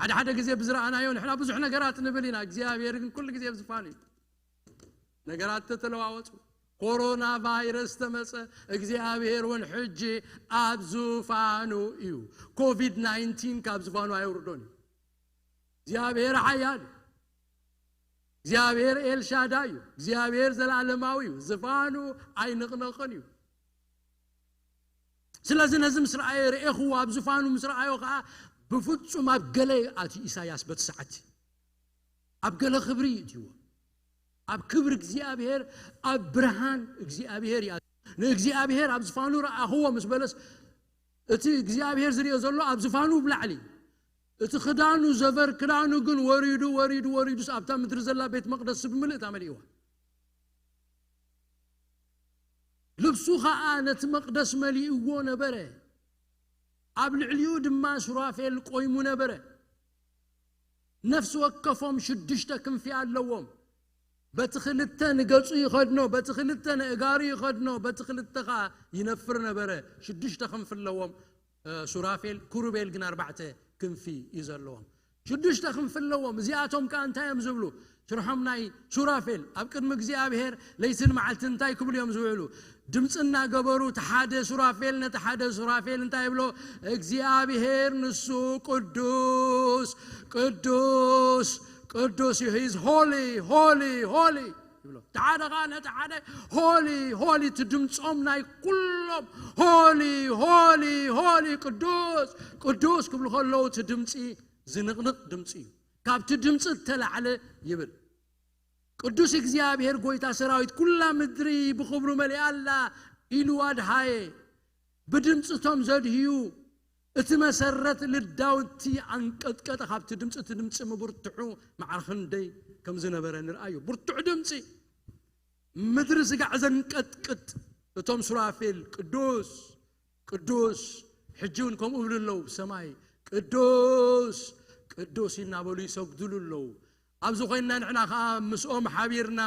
ሓደ ሓደ ግዜ ብዝረኣናዮ ንሕና ብዙሕ ነገራት ንብል ኢና፣ እግዚኣብሔር ግን ኩሉ ግዜ ኣብ ዝፋኑ እዩ። ነገራት ተተለዋወጡ። ኮሮና ቫይረስ ተመጸ፣ እግዚኣብሔር እውን ሕጂ ኣብ ዙፋኑ እዩ። ኮቪድ ናይንቲን ካብ ዝፋኑ ኣየውርዶን እዩ። እግዚኣብሔር ሓያል እዩ። እግዚኣብሔር ኤልሻዳይ እዩ። እግዚኣብሔር ዘላለማዊ እዩ። ዝፋኑ ኣይንቕነቕን እዩ። ስለዚ ነዚ ምስ ረኣየ ርኤኽዎ፣ ኣብ ዝፋኑ ምስ ረኣዮ ኸዓ ብፍጹም ኣብ ገለ ኣትዩ ኢሳያስ በቲ ሰዓት። ኣብ ገለ ክብሪ እዩ እትይዎ። ኣብ ክብሪ እግዚኣብሔር፣ ኣብ ብርሃን እግዚኣብሔር እዩ። ንእግዚኣብሔር ኣብ ዝፋኑ ረኣኽዎ ምስ በለስ፣ እቲ እግዚኣብሔር ዝርእዮ ዘሎ ኣብ ዝፋኑ ብላዕሊ። እቲ ክዳኑ ዘበር ክዳኑ ግን ወሪዱ፣ ወሪዱ፣ ወሪዱስ ኣብታ ምድሪ ዘላ ቤት መቕደስ ብምልእታ መሊእዋ። ልብሱ ኸኣ ነቲ መቕደስ መሊእዎ ነበረ። ኣብ ልዕሊኡ ድማ ሱራፌል ቆይሙ ነበረ። ነፍሲ ወከፎም ሽዱሽተ ክንፊ ኣለዎም። በቲ ክልተ ንገጹ ይኸድኖ፣ በቲ ክልተ ንእጋሩ ይኸድኖ፣ በቲ ክልተ ኸኣ ይነፍር ነበረ። ሽዱሽተ ክንፊ ኣለዎም፣ እ፣ ሱራፌል፣ ክሩቤል ግን ኣርባዕተ ክንፊ እዩ ዘለዎም። ሽዱሽተ ክንፊ ኣለዎም። እዚኣቶም ከኣ እንታይ እዮም ዝብሉ? ሽርሖም ናይ ሱራፌል ኣብ ቅድሚ እግዚኣብሔር ለይትን መዓልትን እንታይ ክብሉ እዮም ዝውዕሉ? ድምፂ እናገበሩ እቲ ሓደ ሱራፌል ነቲ ሓደ ሱራፌል እንታይ ይብሎ? እግዚኣብሔር ንሱ ቅዱስ፣ ቅዱስ፣ ቅዱስ እዩ። He's holy, holy, holy ይብሎ። እቲ ሓደ ኸዓ ነቲ ሓደ ሆሊ፣ ሆሊ፣ እቲ ድምፆም ናይ ኩሎም ሆሊ፣ ሆሊ፣ ሆሊ፣ ቅዱስ፣ ቅዱስ ክብሉ ከለዉ እቲ ድምፂ ዝንቕንቕ ድምፂ እዩ። ካብቲ ድምፂ እተላዕለ ይብል። ቅዱስ እግዚኣብሔር ጎይታ ሰራዊት፣ ኩላ ምድሪ ብኽብሩ መሊኣ ኣላ ኢሉ ኣድሃየ። ብድምፂ እቶም ዘድህዩ እቲ መሰረት ልዳውንቲ ኣንቀጥቀጠ። ካብቲ ድምፂ፣ እቲ ድምፂ ምብርትዑ መዓር ክንደይ ከም ዝነበረ ንርኣዩ። ብርቱዕ ድምፂ፣ ምድሪ ስጋዕ ዘንቀጥቅጥ። እቶም ሱራፌል ቅዱስ፣ ቅዱስ፣ ሕጂ እውን ከምኡ ይብሉ ኣለዉ ብሰማይ፣ ቅዱስ፣ ቅዱስ እናበሉ ይሰግዱሉ ኣለዉ። ኣብዚ ኮይንና ንሕና ኸዓ ምስኦም ሓቢርና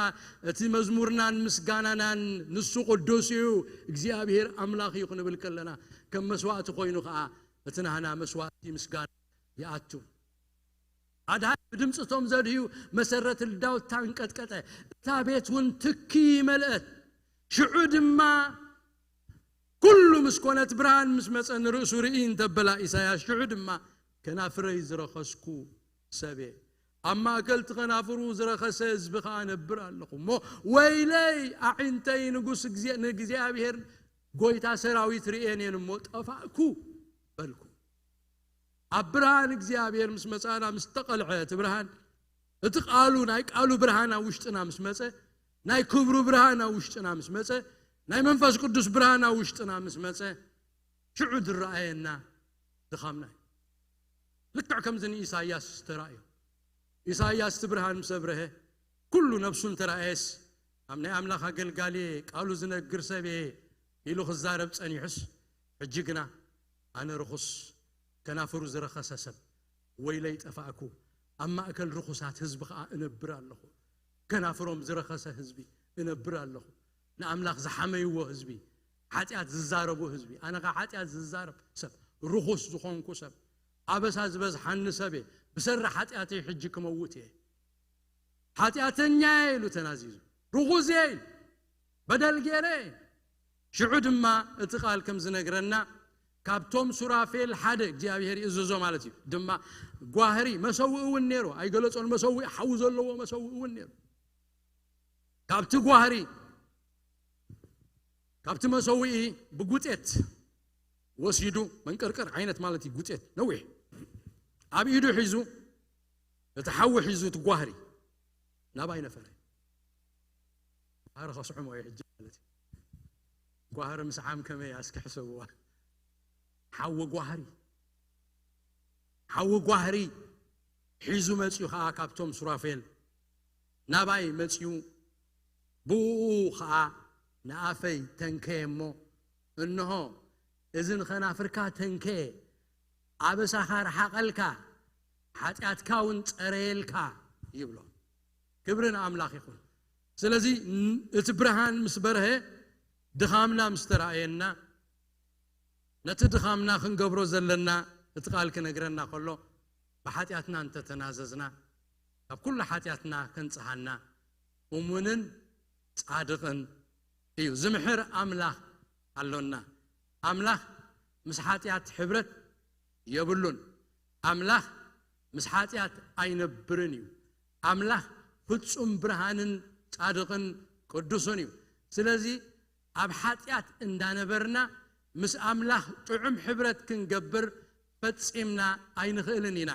እቲ መዝሙርናን ምስጋናናን ንሱ ቅዱስ እዩ፣ እግዚኣብሔር ኣምላኽ እዩ ክንብል ከለና፣ ከም መስዋእቲ ኮይኑ ኸዓ እቲ ናህና መስዋእቲ ምስጋና ይኣቱ። ኣድሃ ብድምፂ እቶም ዘድህዩ መሰረት ልዳውት ታንቀጥቀጠ፣ እታ ቤት እውን ትኪ መልአት። ሽዑ ድማ ኩሉ ምስ ኮነት፣ ብርሃን ምስ መጸ፣ ንርእሱ ርኢ እንተበላ ኢሳያስ። ሽዑ ድማ ከናፍረይ ዝረኸስኩ ሰብየ፣ ኣብ ማእከል እቲ ከናፍሩ ዝረኸሰ ህዝቢ ኸኣ እነብር ኣለኹ እሞ፣ ወይለይ ኣዒንተይ ንጉስ ንእግዚኣብሔር ጐይታ ሰራዊት ርእየን እየን እሞ ጠፋእኩ በልኩ። ኣብ ብርሃን እግዚኣብሔር ምስ መጻና፣ ምስ ተቐልዐ እቲ ብርሃን፣ እቲ ቃሉ፣ ናይ ቃሉ ብርሃን ኣብ ውሽጥና ምስ መጸ፣ ናይ ክብሩ ብርሃን ኣብ ውሽጥና ምስ መጸ፣ ናይ መንፈስ ቅዱስ ብርሃን ኣብ ውሽጥና ምስ መጸ፣ ሽዑ ዝረኣየና ድኻምና እዩ። ልክዕ ከምዚ ንኢሳይያስ ዝተራእዮ፣ ኢሳይያስ እቲ ብርሃን ምስ ኣብረሀ፣ ኩሉ ነብሱ እንተረኣየስ፣ ኣብ ናይ ኣምላኽ ኣገልጋሊ እየ፣ ቃሉ ዝነግር ሰብ እየ ኢሉ ክዛረብ ጸኒሑስ፣ ሕጂ ግና ኣነ ርኹስ፣ ከናፍሩ ዝረኸሰ ሰብ፣ ወይለይ ጠፋእኩ፣ ኣብ ማእከል ርኹሳት ህዝቢ ኸኣ እነብር ኣለኹ። ከናፍሮም ዝረኸሰ ህዝቢ እነብር ኣለኹ። ንኣምላኽ ዝሓመይዎ ህዝቢ፣ ሓጢኣት ዝዛረቡ ህዝቢ፣ ኣነ ኸኣ ሓጢኣት ዝዛረብ ሰብ፣ ርኹስ ዝኾንኩ ሰብ፣ ኣበሳ ዝበዝሓኒ ሰብ እየ። ብሰሪ ሓጢኣተይ ሕጂ ክመውት እየ። ሓጢኣተኛ እየ ኢሉ ተናዚዙ። ርኹስ እየ ኢሉ። በደል ገይረ እየ። ሽዑ ድማ እቲ ቃል ከም ዝነግረና፣ ካብቶም ሱራፌል ሓደ እግዚኣብሔር ይእዝዞ ማለት እዩ። ድማ ጓህሪ፣ መሰውኢ እውን ነይሩ። ኣይገለጾን። መሰውኢ፣ ሓዊ ዘለዎ መሰውኢ እውን ነይሩ። ካብቲ ጓህሪ፣ ካብቲ መሰውኢ ብጉጤት ወሲዱ፣ መንቀርቀር ዓይነት ማለት እዩ፣ ጉጤት ነዊሕ ኣብ ኢዱ ሒዙ፣ እቲ ሓዊ ሒዙ፣ እቲ ጓህሪ ናባይ ነፈረ። ጓህሪ ከስዕሞ እዩ ሕጂ ማለት እዩ። ጓህሪ ምስዓም ከመይ እስኪ ሕሰብዋ። ሓዊ ጓህሪ፣ ሓዊ ጓህሪ ሒዙ መጺኡ ኸኣ ካብቶም ሱራፌል ናባይ መጺኡ፣ ብእኡ ኸኣ ንኣፈይ ተንከየ እሞ፣ እንሆ፣ እዚ ንኸናፍርካ ተንከየ፣ ኣበሳኻ ረሓቐልካ፣ ሓጢኣትካ እውን ጸረየልካ ይብሎ። ክብሪ ንኣምላኽ ይኹን። ስለዚ ን-፣ እቲ ብርሃን ምስ በርሀ፣ ድኻምና ምስ ተራእየና፣ ነቲ ድኻምና ክንገብሮ ዘለና እቲ ቃል ክነግረና ከሎ፣ ብሓጢኣትና እንተተናዘዝና፣ ካብ ኩሉ ሓጢኣትና ከንጽሃና እሙንን ጻድቕን እዩ። ዝምሕር ኣምላኽ ኣሎና። ኣምላኽ ምስ ሓጢኣት ሕብረት የብሉን። ኣምላኽ ምስ ሓጢኣት ኣይነብርን እዩ። ኣምላኽ ፍጹም ብርሃንን ጻድቕን ቅዱስን እዩ። ስለዚ ኣብ ሓጢኣት እንዳነበርና ምስ ኣምላኽ ጥዑም ሕብረት ክንገብር ፈጺምና ኣይንኽእልን ኢና።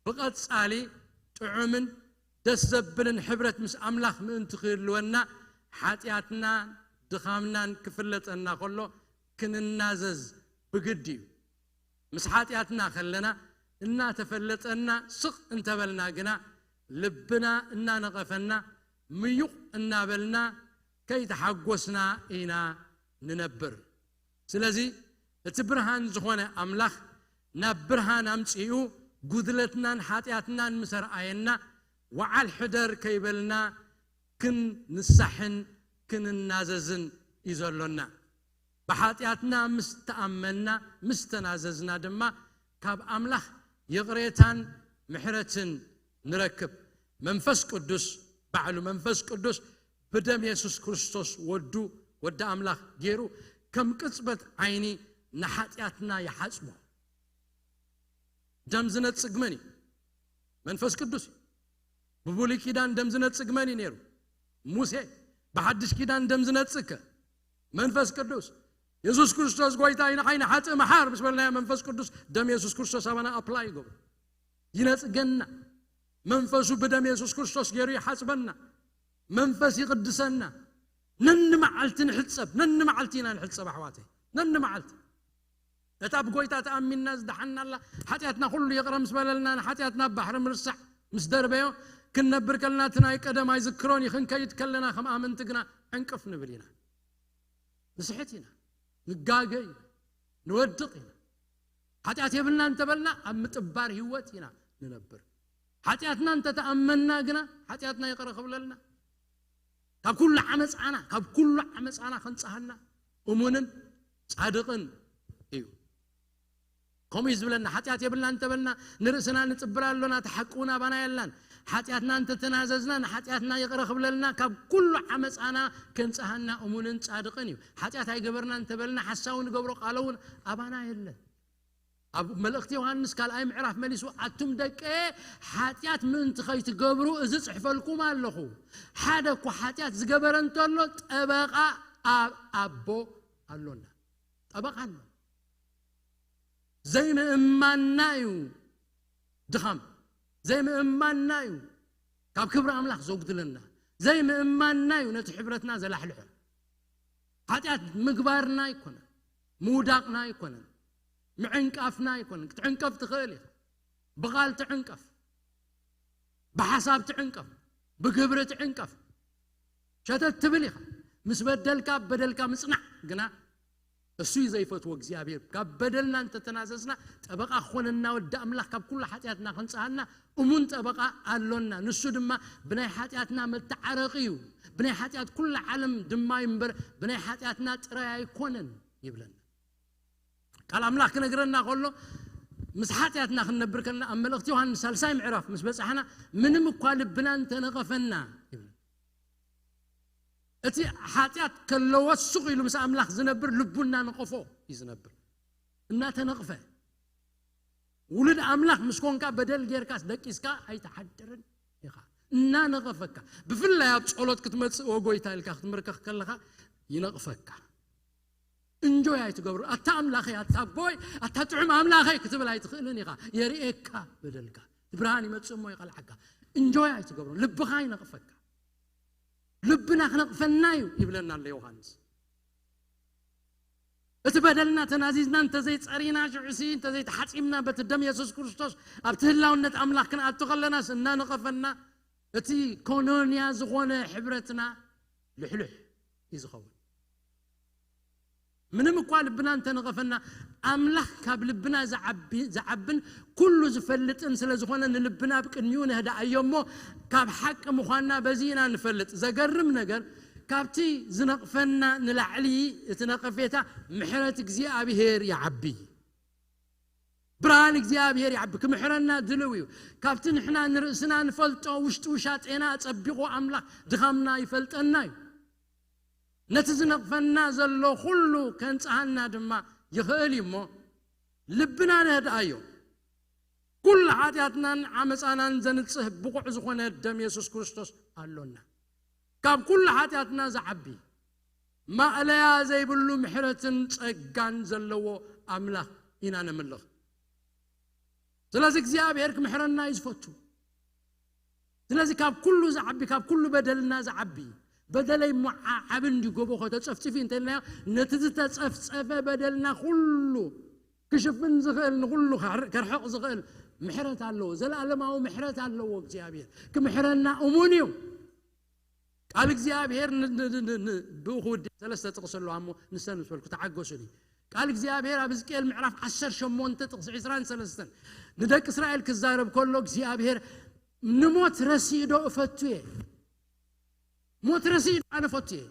ብቐጻሊ ጥዑምን ደስ ዘብልን ሕብረት ምስ ኣምላኽ ምእንቲ ክህልወና፣ ሓጢኣትና ድኻምናን ክፍለጠና ከሎ ክንናዘዝ ብግዲ እዩ። ምስ ሓጢኣትና ከለና እናተፈለጠና ስቕ እንተበልና ግና፣ ልብና እናነቐፈና፣ ምዩቕ እናበልና ከይተሓጎስና ኢና ንነብር። ስለዚ እቲ ብርሃን ዝኾነ ኣምላኽ ናብ ብርሃን ኣምጺኡ፣ ጉድለትናን ሓጢኣትናን ምስ ኣርኣየና፣ ወዓል ሕደር ከይበልና ክንንሳሕን ክንናዘዝን እዩ ዘሎና። ብሓጢኣትና ምስ ተኣመንና፣ ምስ ተናዘዝና ድማ፣ ካብ ኣምላኽ ይቕሬታን ምሕረትን ንረክብ። መንፈስ ቅዱስ፣ ባዕሉ መንፈስ ቅዱስ ብደም የሱስ ክርስቶስ ወዱ፣ ወዲ ኣምላኽ ገይሩ፣ ከም ቅጽበት ዓይኒ ንሓጢኣትና ይሓጽቦ። ደም ዝነጽግ መን እዩ? መንፈስ ቅዱስ እዩ። ብብሉይ ኪዳን ደም ዝነጽግ መን እዩ ነይሩ? ሙሴ። ብሓድሽ ኪዳን ደም ዝነጽግ ከ? መንፈስ ቅዱስ። የሱስ ክርስቶስ ጐይታይ፣ ንዓይ ንሓጥእ መሓር ምስ በልናዮ፣ መንፈስ ቅዱስ ደም የሱስ ክርስቶስ ኣባና ኣፕላይ ይገብሮ። ይነጽገና። መንፈሱ ብደም የሱስ ክርስቶስ ገይሩ ይሓጽበና። መንፈስ ይቕድሰና። ነኒ መዓልቲ ንሕጸብ፣ ነኒ መዓልቲ ኢና ንሕጸብ ኣሕዋተይ። ነኒ መዓልቲ። እታ ብጎይታ ተኣሚንና ዝደሓንናላ፣ ሓጢኣትና ኩሉ ይቕረ ምስ በለልና፣ ንሓጢኣትና ኣብ ባሕሪ ምርሳዕ ምስ ደርበዮ፣ ክንነብር ከለና እቲ ናይ ቀደም ኣይዝክሮን እዩ። ክንከይድ ከለና ከም ኣመንቲ ግና ዕንቅፍ ንብል ኢና። ንስሕት ኢና። ንጋገ ኢና። ንወድቕ ኢና። ሓጢኣት የብልና እንተበልና፣ ኣብ ምጥባር ህይወት ኢና ንነብር። ሓጢኣትና እንተተኣመንና ግና፣ ሓጢኣትና ይቕረ ክብለልና፣ ካብ ኩሉ ዓመፃና፣ ካብ ኩሉ ዓመፃና ከንፅሃና እሙንን ጻድቕን እዩ። ከምኡ እዩ ዝብለና። ሓጢኣት የብልና እንተበልና ንርእስና ንጽብር ኣሎና፣ እቲ ሓቂ እውን ኣባና የላን። ሓጢኣትና እንተተናዘዝና ንሓጢኣትና ይቕረ ክብለልና፣ ካብ ኩሉ ዓመፃና ከንጽሃና እሙንን ጻድቕን እዩ። ሓጢኣት ኣይገበርና እንተበልና ሓሳዊ ንገብሮ ቃል እውን ኣባና የለን። ኣብ መልእኽቲ ዮሃንስ ካልኣይ ምዕራፍ መሊሱ ኣቱም ደቀ ሓጢኣት ምእንቲ ከይትገብሩ እዚ ጽሕፈልኩም ኣለኹ። ሓደ እኮ ሓጢኣት ዝገበረ እንተሎ ጠበቓ ኣብ ኣቦ ኣሎና። ጠበቓ ኣሎ። ዘይምእማንና እዩ ድኻም። ዘይምእማንና እዩ ካብ ክብሪ ኣምላኽ ዘጉድለና። ዘይምእማንና እዩ ነቲ ሕብረትና ዘላሕልሖ። ሓጢኣት ምግባርና ኣይኮነን፣ ምውዳቕና ኣይኮነን፣ ምዕንቃፍና ኣይኮነን። ክትዕንቀፍ ትኽእል ኢኻ። ብቓል ትዕንቀፍ፣ ብሓሳብ ትዕንቀፍ፣ ብግብሪ ትዕንቀፍ። ሸተት ትብል ኢኻ። ምስ በደልካ በደልካ ምጽናዕ ግና እሱ እዩ ዘይፈትዎ እግዚኣብሔር። ካብ በደልና እንተተናዘዝና ጠበቓ ክኾነና ወዲ ኣምላኽ ካብ ኩሉ ሓጢኣትና ከንጽሃና እሙን ጠበቓ ኣሎና። ንሱ ድማ ብናይ ሓጢኣትና መተዓረቂ እዩ። ብናይ ሓጢኣት ኩላ ዓለም ድማ እዩ እምበር ብናይ ሓጢኣትና ጥራይ ኣይኮነን ይብለና። ቃል ኣምላኽ ክነግረና ከሎ ምስ ሓጢኣትና ክንነብር ከለና ኣብ መልእኽቲ ዮሃንስ ሳልሳይ ምዕራፍ ምስ በጻሕና ምንም እኳ ልብና እንተነቐፈና ይብል። እቲ ሓጢኣት ከለዎ ሱቕ ኢሉ ምስ ኣምላኽ ዝነብር ልቡ እናነቐፎ እዩ ዝነብር። እናተነቕፈ ውሉድ ኣምላኽ ምስ ኮንካ በደል ጌርካስ ደቂስካ ኣይትሓድርን ኢኻ። እናነቐፈካ ብፍላይ ኣብ ጸሎት ክትመጽእ ወጎይታ ኢልካ ክትምርከኽ ከለኻ ይነቕፈካ። እንጆይ ኣይትገብሩ። ኣታ ኣምላኸይ፣ ኣታ ኣቦይ፣ ኣታ ጥዑም ኣምላኸይ ክትብል ኣይትኽእልን ኢኻ። የርእየካ በደልካ። እቲ ብርሃን ይመጽእ እሞ ይቐልዓካ። እንጆይ ኣይትገብሩ። ልብኻ ይነቕፈካ። ልብና ክነቕፈና እዩ ይብለና ኣሎ ዮሃንስ። እቲ በደልና ተናዚዝና እንተዘይጸሪና ሽዑሲ እንተዘይተሓጺምና በቲ ደም የሱስ ክርስቶስ ኣብቲ ህላውነት ኣምላኽ ክንኣቱ ከለናስ እናነቐፈና እቲ ኮኖንያ ዝኾነ ሕብረትና ልሕልሕ እዩ ዝኸውን። ምንም እኳ ልብና እንተነቐፈና ኣምላኽ ካብ ልብና ዝዓቢ- ዝዓብን ኩሉ ዝፈልጥን ስለ ዝኾነ ንልብና ኣብ ቅድሚኡ ነህድኣዮ እሞ ካብ ሓቂ ምዃንና በዚ ኢና ንፈልጥ። ዘገርም ነገር ካብቲ ዝነቕፈና ንላዕሊ እቲ ነቐፌታ ምሕረት እግዚኣብሔር ይዓቢ። ብርሃን እግዚኣብሔር ይዓቢ። ክምሕረና ድልው እዩ። ካብቲ ንሕና ንርእስና ንፈልጦ ውሽጢ ውሻጤና ኣጸቢቑ ኣምላኽ ድኻምና ይፈልጠና እዩ። ነቲ ዝነቕፈና ዘሎ ኩሉ ከንጽሃና ድማ ይኽእል እዩ እሞ ልብና ነህድኣዮ። ኩሉ ሓጢኣትናን ዓመፃናን ዘንጽህ ብቑዕ ዝኾነ ደም የሱስ ክርስቶስ ኣሎና። ካብ ኩሉ ሓጢኣትና ዝዓቢ ማእለያ ዘይብሉ ምሕረትን ጸጋን ዘለዎ ኣምላኽ ኢና ነምልኽ። ስለዚ እግዚኣብሔር ክምሕረና እዩ ዝፈቱ። ስለዚ ካብ ኩሉ ዝዓቢ፣ ካብ ኩሉ በደልና ዝዓቢ፣ በደለይ እሞ ዓ- ዓቢ እንዲ ጎቦ ከተጸፍጽፊ እንተልናዮ ነቲ ዝተጸፍጸፈ በደልና ኩሉ ክሽፍን ዝኽእል ንኹሉ ከር- ከርሕቕ ዝኽእል ምሕረት ኣለዎ። ዘለኣለማዊ ምሕረት ኣለዎ እግዚኣብሔር። ክምሕረና እሙን እዩ። ቃል እግዚኣብሔር ን- ን- ን- ን- ን- ብኡ ክውድእ ሰለስተ ጥቕሲ ኣለዋ እሞ ንሰን ምስ በልኩ ተዓገሱኒ። ቃል እግዚኣብሔር ኣብ ሕዝቅኤል ምዕራፍ ዓሰርተ ሸሞንተ ጥቕሲ ዕስራን ሰለስተን ንደቂ እስራኤል ክዛረብ ከሎ እግዚኣብሔር ንሞት ረሲእ ዶ እፈቱ እየ? ሞት ረሲእ ዶ ኣነ እፈቱ እየ?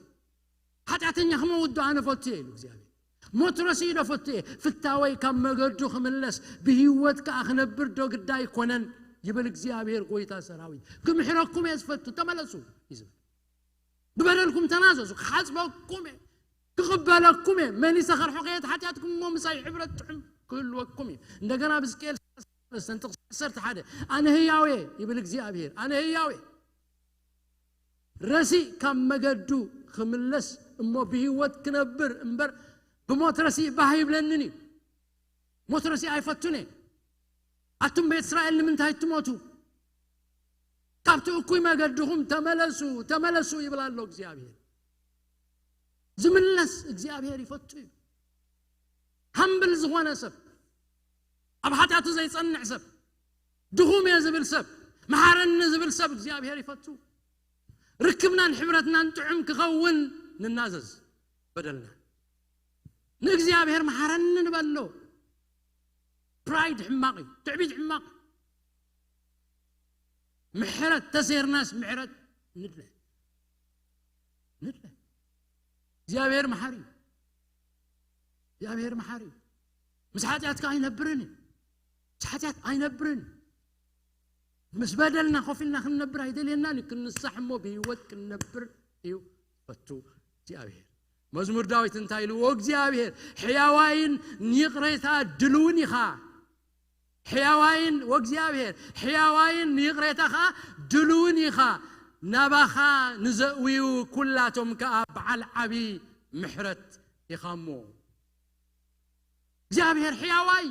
ሓጢኣተኛ ክመውት ዶ ኣነ እፈቱ እየ? ኢሉ እግዚኣብሔር። ሞት ረሲእ ዶ እፈቱ እየ? ፍታወይ ካብ መገዱ ክምለስ ብህይወት ከኣ ክነብር ዶ ግዳ ኣይኮነን? ይብል እግዚኣብሔር ጎይታ ሰራዊት። ክምሕረኩም እየ ዝፈቱ፣ ተመለሱ እዩ ዝብል። ብበደልኩም ተናዘዙ፣ ክሓጽበኩም እየ፣ ክቕበለኩም እየ፣ መሊሰ ከርሕቕ እየ፣ ሓጢኣትኩም እሞ ምሳይ ሕብረት ጥዑም ክህልወኩም እዩ። እንደገና ኣብ ሕዝቅኤል ሰለስተ ጥቕሲ ዓሰርተ ሓደ ኣነ ህያው እየ ይብል እግዚኣብሔር፣ ኣነ ህያው እየ። ረሲእ ካብ መገዱ ክምለስ እሞ ብህይወት ክነብር እምበር ብሞት ረሲእ ባህ ይብለንን እዩ። ሞት ረሲእ ኣይፈቱን እየ። ኣቱም ቤት እስራኤል ንምንታይ ትሞቱ? ካብቲ እኩይ መገድኹም ተመለሱ፣ ተመለሱ ይብል ኣሎ እግዚኣብሔር። ዝምለስ እግዚኣብሔር ይፈቱ እዩ። ሃምብል ዝኾነ ሰብ፣ ኣብ ሓጢኣቱ ዘይጸንዕ ሰብ፣ ድኹም እየ ዝብል ሰብ፣ መሓረኒ ዝብል ሰብ እግዚኣብሔር ይፈቱ። ርክብናን ሕብረትናን ጥዑም ክኸውን ንናዘዝ በደልና ንእግዚኣብሔር መሓረኒ ንበሎ። ፕራይድ ሕማቕ እዩ፣ ትዕቢት ሕማቕ። ምሕረት ተሴርናስ ምሕረት ንድለ ንድለ። እግዚኣብሔር መሓሪ እዩ። እግዚኣብሔር መሓሪ እዩ። ምስ ሓጢኣት ከኣ ኣይነብርን እዩ። ምስ ሓጢኣት ኣይነብርን እዩ። ምስ በደልና ኮፍ ኢልና ክንነብር ኣይደልየናን እዩ። ክንንሳሕ እሞ ብህይወት ክንነብር እዩ ፈቱ እግዚኣብሔር። መዝሙር ዳዊት እንታይ ኢሉ? "ወእግዚኣብሔር ሕያዋይን ንይቕሬታ ድልውን ኢኻ። ሕያዋይን፣ ወእግዚኣብሔር ሕያዋይን ንይቕሬታ ኸኣ ድልውን ኢኻ። ናባኻ ንዘእውዩ ኩላቶም ከኣ በዓል ዓቢ ምሕረት ኢኻ እሞ።" እግዚኣብሔር ሕያዋይ፣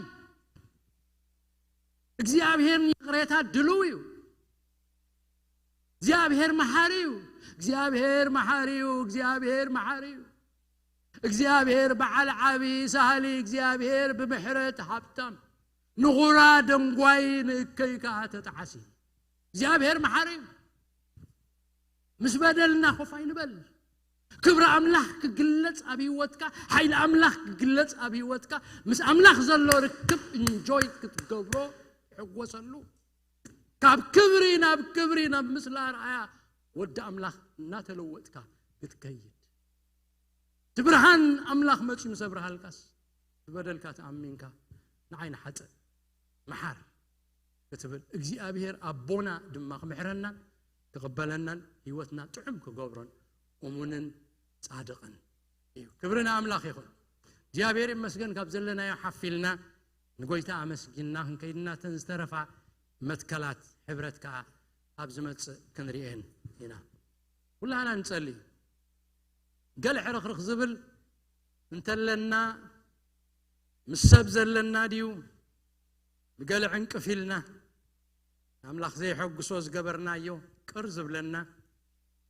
እግዚኣብሔር ንይቕሬታ ድልው እዩ። እግዚኣብሔር መሓሪ እዩ። እግዚኣብሔር መሓሪ እዩ። እግዚኣብሔር መሓሪ እዩ። እግዚኣብሔር በዓል ዓቢ ሳህሊ፣ እግዚኣብሔር ብምሕረት ሃብታም፣ ንቑራ ደንጓይ ንእከይ ከኣ ተጣዓሲ። እግዚኣብሔር መሓሪ እዩ። ምስ በደልና ኮፍ ኣይንበል። ክብሪ ኣምላኽ ክግለጽ ኣብ ህይወትካ፣ ሓይሊ ኣምላኽ ክግለጽ ኣብ ህይወትካ፣ ምስ ኣምላኽ ዘሎ ርክብ እንጆይ ክትገብሮ፣ ትሕጎሰሉ። ካብ ክብሪ ናብ ክብሪ፣ ናብ ምስላ ኣርኣያ ወዲ ኣምላኽ እናተለወጥካ ክትከይድ። እቲ ብርሃን ኣምላኽ መጺኡ ምስ ኣብርሃልካስ፣ ብበደልካ ተኣሚንካ ንዓይ ንሓጥእ መሓር ክትብል፣ እግዚኣብሔር ኣቦና ድማ ክምሕረናን ክቕበለናን ህይወትና ጥዑም ክገብሮን እሙንን ጻድቕን እዩ። ክብሪ ንኣምላኽ ይኹን። እግዚኣብሔር ይመስገን፣ ካብ ዘለናዮ ሓፊልና ንጎይታ ኣመስጊንና ክንከይድ፣ ናተን ዝተረፋ መትከላት ሕብረት ከኣ ኣብ ዝመጽእ ክንርእየን ኢና። ኩላህና ንጸሊ። ገለ ሕርኽርኽ ዝብል እንተለና፣ ምስ ሰብ ዘለና ድዩ? ብገለ ዕንቅፍ ኢልና፣ ኣምላኽ ዘየሐጉሶ ዝገበርናዮ ቅር ዝብለና፣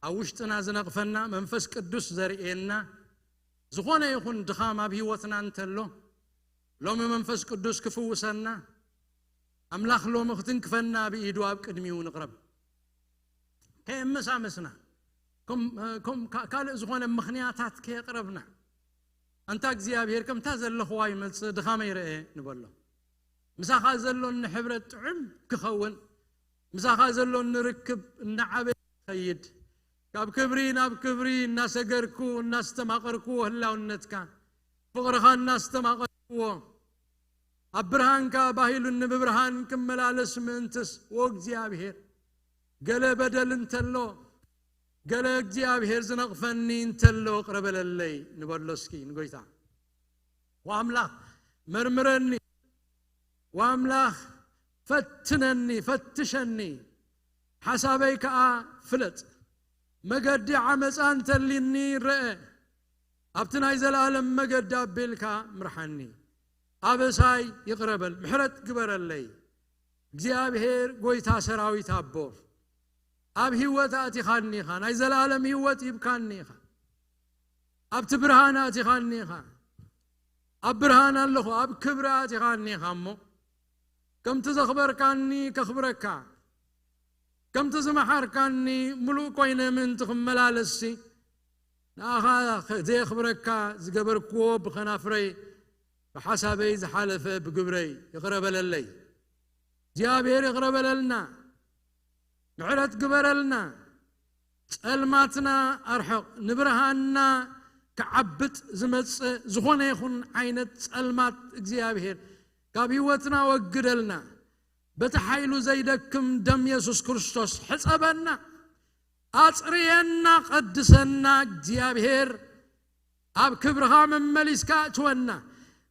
ኣብ ውሽጥና ዝነቕፈና፣ መንፈስ ቅዱስ ዘርእየና፣ ዝኾነ ይኹን ድኻም ኣብ ህይወትና እንተሎ፣ ሎሚ መንፈስ ቅዱስ ክፍውሰና፣ ኣምላኽ ሎሚ ክትንክፈና ብኢዱ ኣብ ቅድሚኡ ንቕረብ። ከየመሳመስና፣ ከም፣ ከም ካ-፣ ካልእ ዝኾነ ምኽንያታት ከየቕረብና፣ ኣንታ እግዚኣብሔር፣ ከምታ ዘለኽዋ ይመጽእ፣ ድኻመይ ርኤ ንበሎ። ምሳኻ ዘሎኒ ሕብረት ጥዑም ክኸውን፣ ምሳኻ ዘሎኒ ርክብ እናዓበየ ክኸይድ፣ ካብ ክብሪ ናብ ክብሪ እናሰገርኩ እናስተማቐርኩዎ ህላውነትካ፣ ፍቕርኻ እናስተማቐርኩዎ፣ ኣብ ብርሃንካ ባሂሉኒ ብብርሃን ክመላለስ ምእንትስ፣ ወእግዚኣብሔር፣ ገለ በደል እንተሎ፣ ገለ እግዚኣብሔር ዝነቕፈኒ እንተሎ፣ ቅረበለለይ ንበሎ እስኪ ንጎይታ። ወኣምላኽ መርምረኒ፣ ወኣምላኽ ፈትነኒ፣ ፈትሸኒ፣ ሓሳበይ ከኣ ፍለጥ። መገዲ ዓመፃ እንተሊኒ ረአ፣ ኣብቲ ናይ ዘለኣለም መገዲ ኣቢልካ ምርሓኒ። ኣበሳይ ይቕረ በል፣ ምሕረት ግበረለይ። እግዚኣብሔር ጎይታ ሰራዊት ኣቦ፣ ኣብ ህይወት ኣእቲኻኒ ኢኻ፣ ናይ ዘለኣለም ህይወት ሂብካኒ ኢኻ። ኣብቲ ብርሃን ኣእቲኻኒ ኢኻ። ኣብ ብርሃን ኣለኹ፣ ኣብ ክብሪ ኣእቲኻኒ ኢኻ እሞ፣ ከምቲ ዘኽበርካኒ ከኽብረካ፣ ከምቲ ዝመሓርካኒ ምሉእ ኮይነ ምእንቲ ክመላለስሲ፣ ንኣኻ ዘየኽብረካ ዝገበርክዎ ብኸናፍረይ፣ ብሓሳበይ ዝሓለፈ ብግብረይ ይቕረ በለለይ። እግዚኣብሔር ይቕረ በለልና፣ ምሕረት ግበረልና። ጸልማትና ኣርሕቕ፣ ንብርሃንና ክዓብጥ ዝመጽእ ዝኾነ ይኹን ዓይነት ጸልማት እግዚኣብሔር ካብ ህይወትና ወግደልና። በቲ ሓይሉ ዘይደክም ደም የሱስ ክርስቶስ ሕጸበና፣ ኣጽርየና፣ ቀድሰና። እግዚኣብሔር ኣብ ክብርኻ መመሊስካ እትወና፣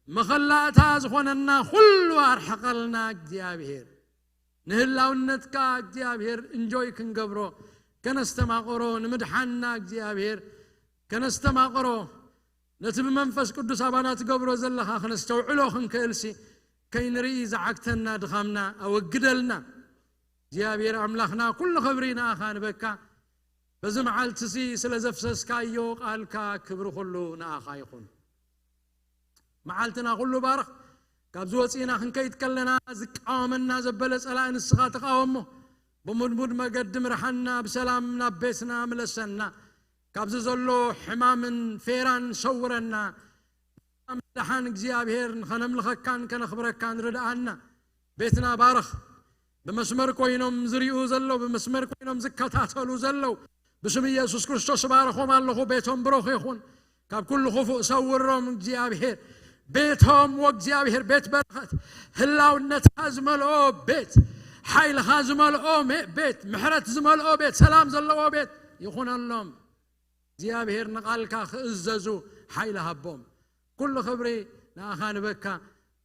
መኸላእታ ዝኾነና ኩሉ ኣርሕቐልና። እግዚኣብሔር ንህላውነትካ እግዚኣብሔር እንጆይ ክንገብሮ ከነስተማቕሮ፣ ንምድሓንና እግዚኣብሔር ከነስተማቕሮ፣ ነቲ ብመንፈስ ቅዱስ ኣባና ትገብሮ ዘለኻ ከነስተውዕሎ ክንክእልሲ፣ ከይንርኢ ዝዓግተና ድኻምና ኣወግደልና። እግዚኣብሔር ኣምላኽና፣ ኩሉ ክብሪ ንኣኻ ንበካ። በዚ መዓልትሲ ስለ ዘፍሰስካዮ ቃልካ ክብሪ ኩሉ ንኣኻ ይኹን። መዓልትና ኩሉ ባርኽ። ካብዚ ወፂእና ክንከይድ ከለና ዝቃወመና ዘበለ ጸላኢ ንስኻ ተቃወሞ። ብሙድሙድ መገዲ ምርሓና፣ ብሰላም ናብ ቤትና ምለሰና። ካብዚ ዘሎ ሕማምን ፌራን ሰውረና። ምድሓን እግዚኣብሔር ንኸነምልኸካን ከነኽብረካን ርድኣና። ቤትና ባርኽ። ብመስመር ኮይኖም ዝሪኡ ዘለዉ፣ ብመስመር ኮይኖም ዝከታተሉ ዘለዉ፣ ብስም ኢየሱስ ክርስቶስ እባርኾም ኣለኹ። ቤቶም ብሩኽ ይኹን። ካብ ኩሉ ክፉእ ሰውሮም እግዚኣብሔር። ቤቶም ወእግዚኣብሔር ቤት በረኸት፣ ህላውነትካ ዝመልኦ ቤት፣ ሓይልኻ ዝመልኦ መ- ቤት፣ ምሕረት ዝመልኦ ቤት፣ ሰላም ዘለዎ ቤት ይኹነሎም። እግዚኣብሔር ንቓልካ ክእዘዙ ሓይሊ ሃቦም። ኩሉ ክብሪ ንኣኻ ንበካ።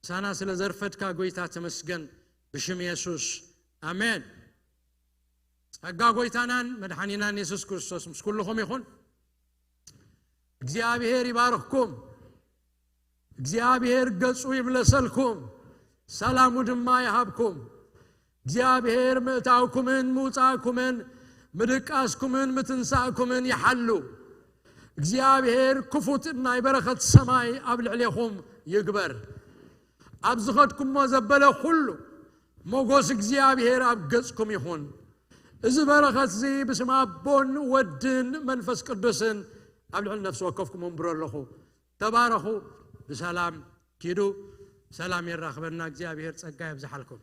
ምሳና ስለ ዘርፈድካ ጎይታ ተመስገን፣ ብሽም የሱስ ኣሜን። ጸጋ ጎይታናን መድሓኒናን የሱስ ክርስቶስ ምስ ኩልኹም ይኹን። እግዚኣብሔር ይባርኽኩም። እግዚኣብሔር ገጹ ይምለሰልኩም፣ ሰላሙ ድማ ይሃብኩም። እግዚኣብሔር ምእታውኩምን ምውጻእኩምን ምድቃስኩምን ምትንሳእኩምን ይሓሉ። እግዚኣብሔር ክፉት ናይ በረኸት ሰማይ ኣብ ልዕሌኹም ይግበር። ኣብ ዝኸድኩሞ ዘበለ ኩሉ ሞጎስ እግዚኣብሔር ኣብ ገጽኩም ይኹን። እዚ በረኸት እዚ ብስም ኣቦን ወድን መንፈስ ቅዱስን ኣብ ልዕሊ ነፍሲ ወከፍኩም እምብሮ ኣለኹ። ተባረኹ። ብሰላም ኪዱ። ሰላም የራኽበና። እግዚኣብሔር ጸጋ የብዝሓልኩም።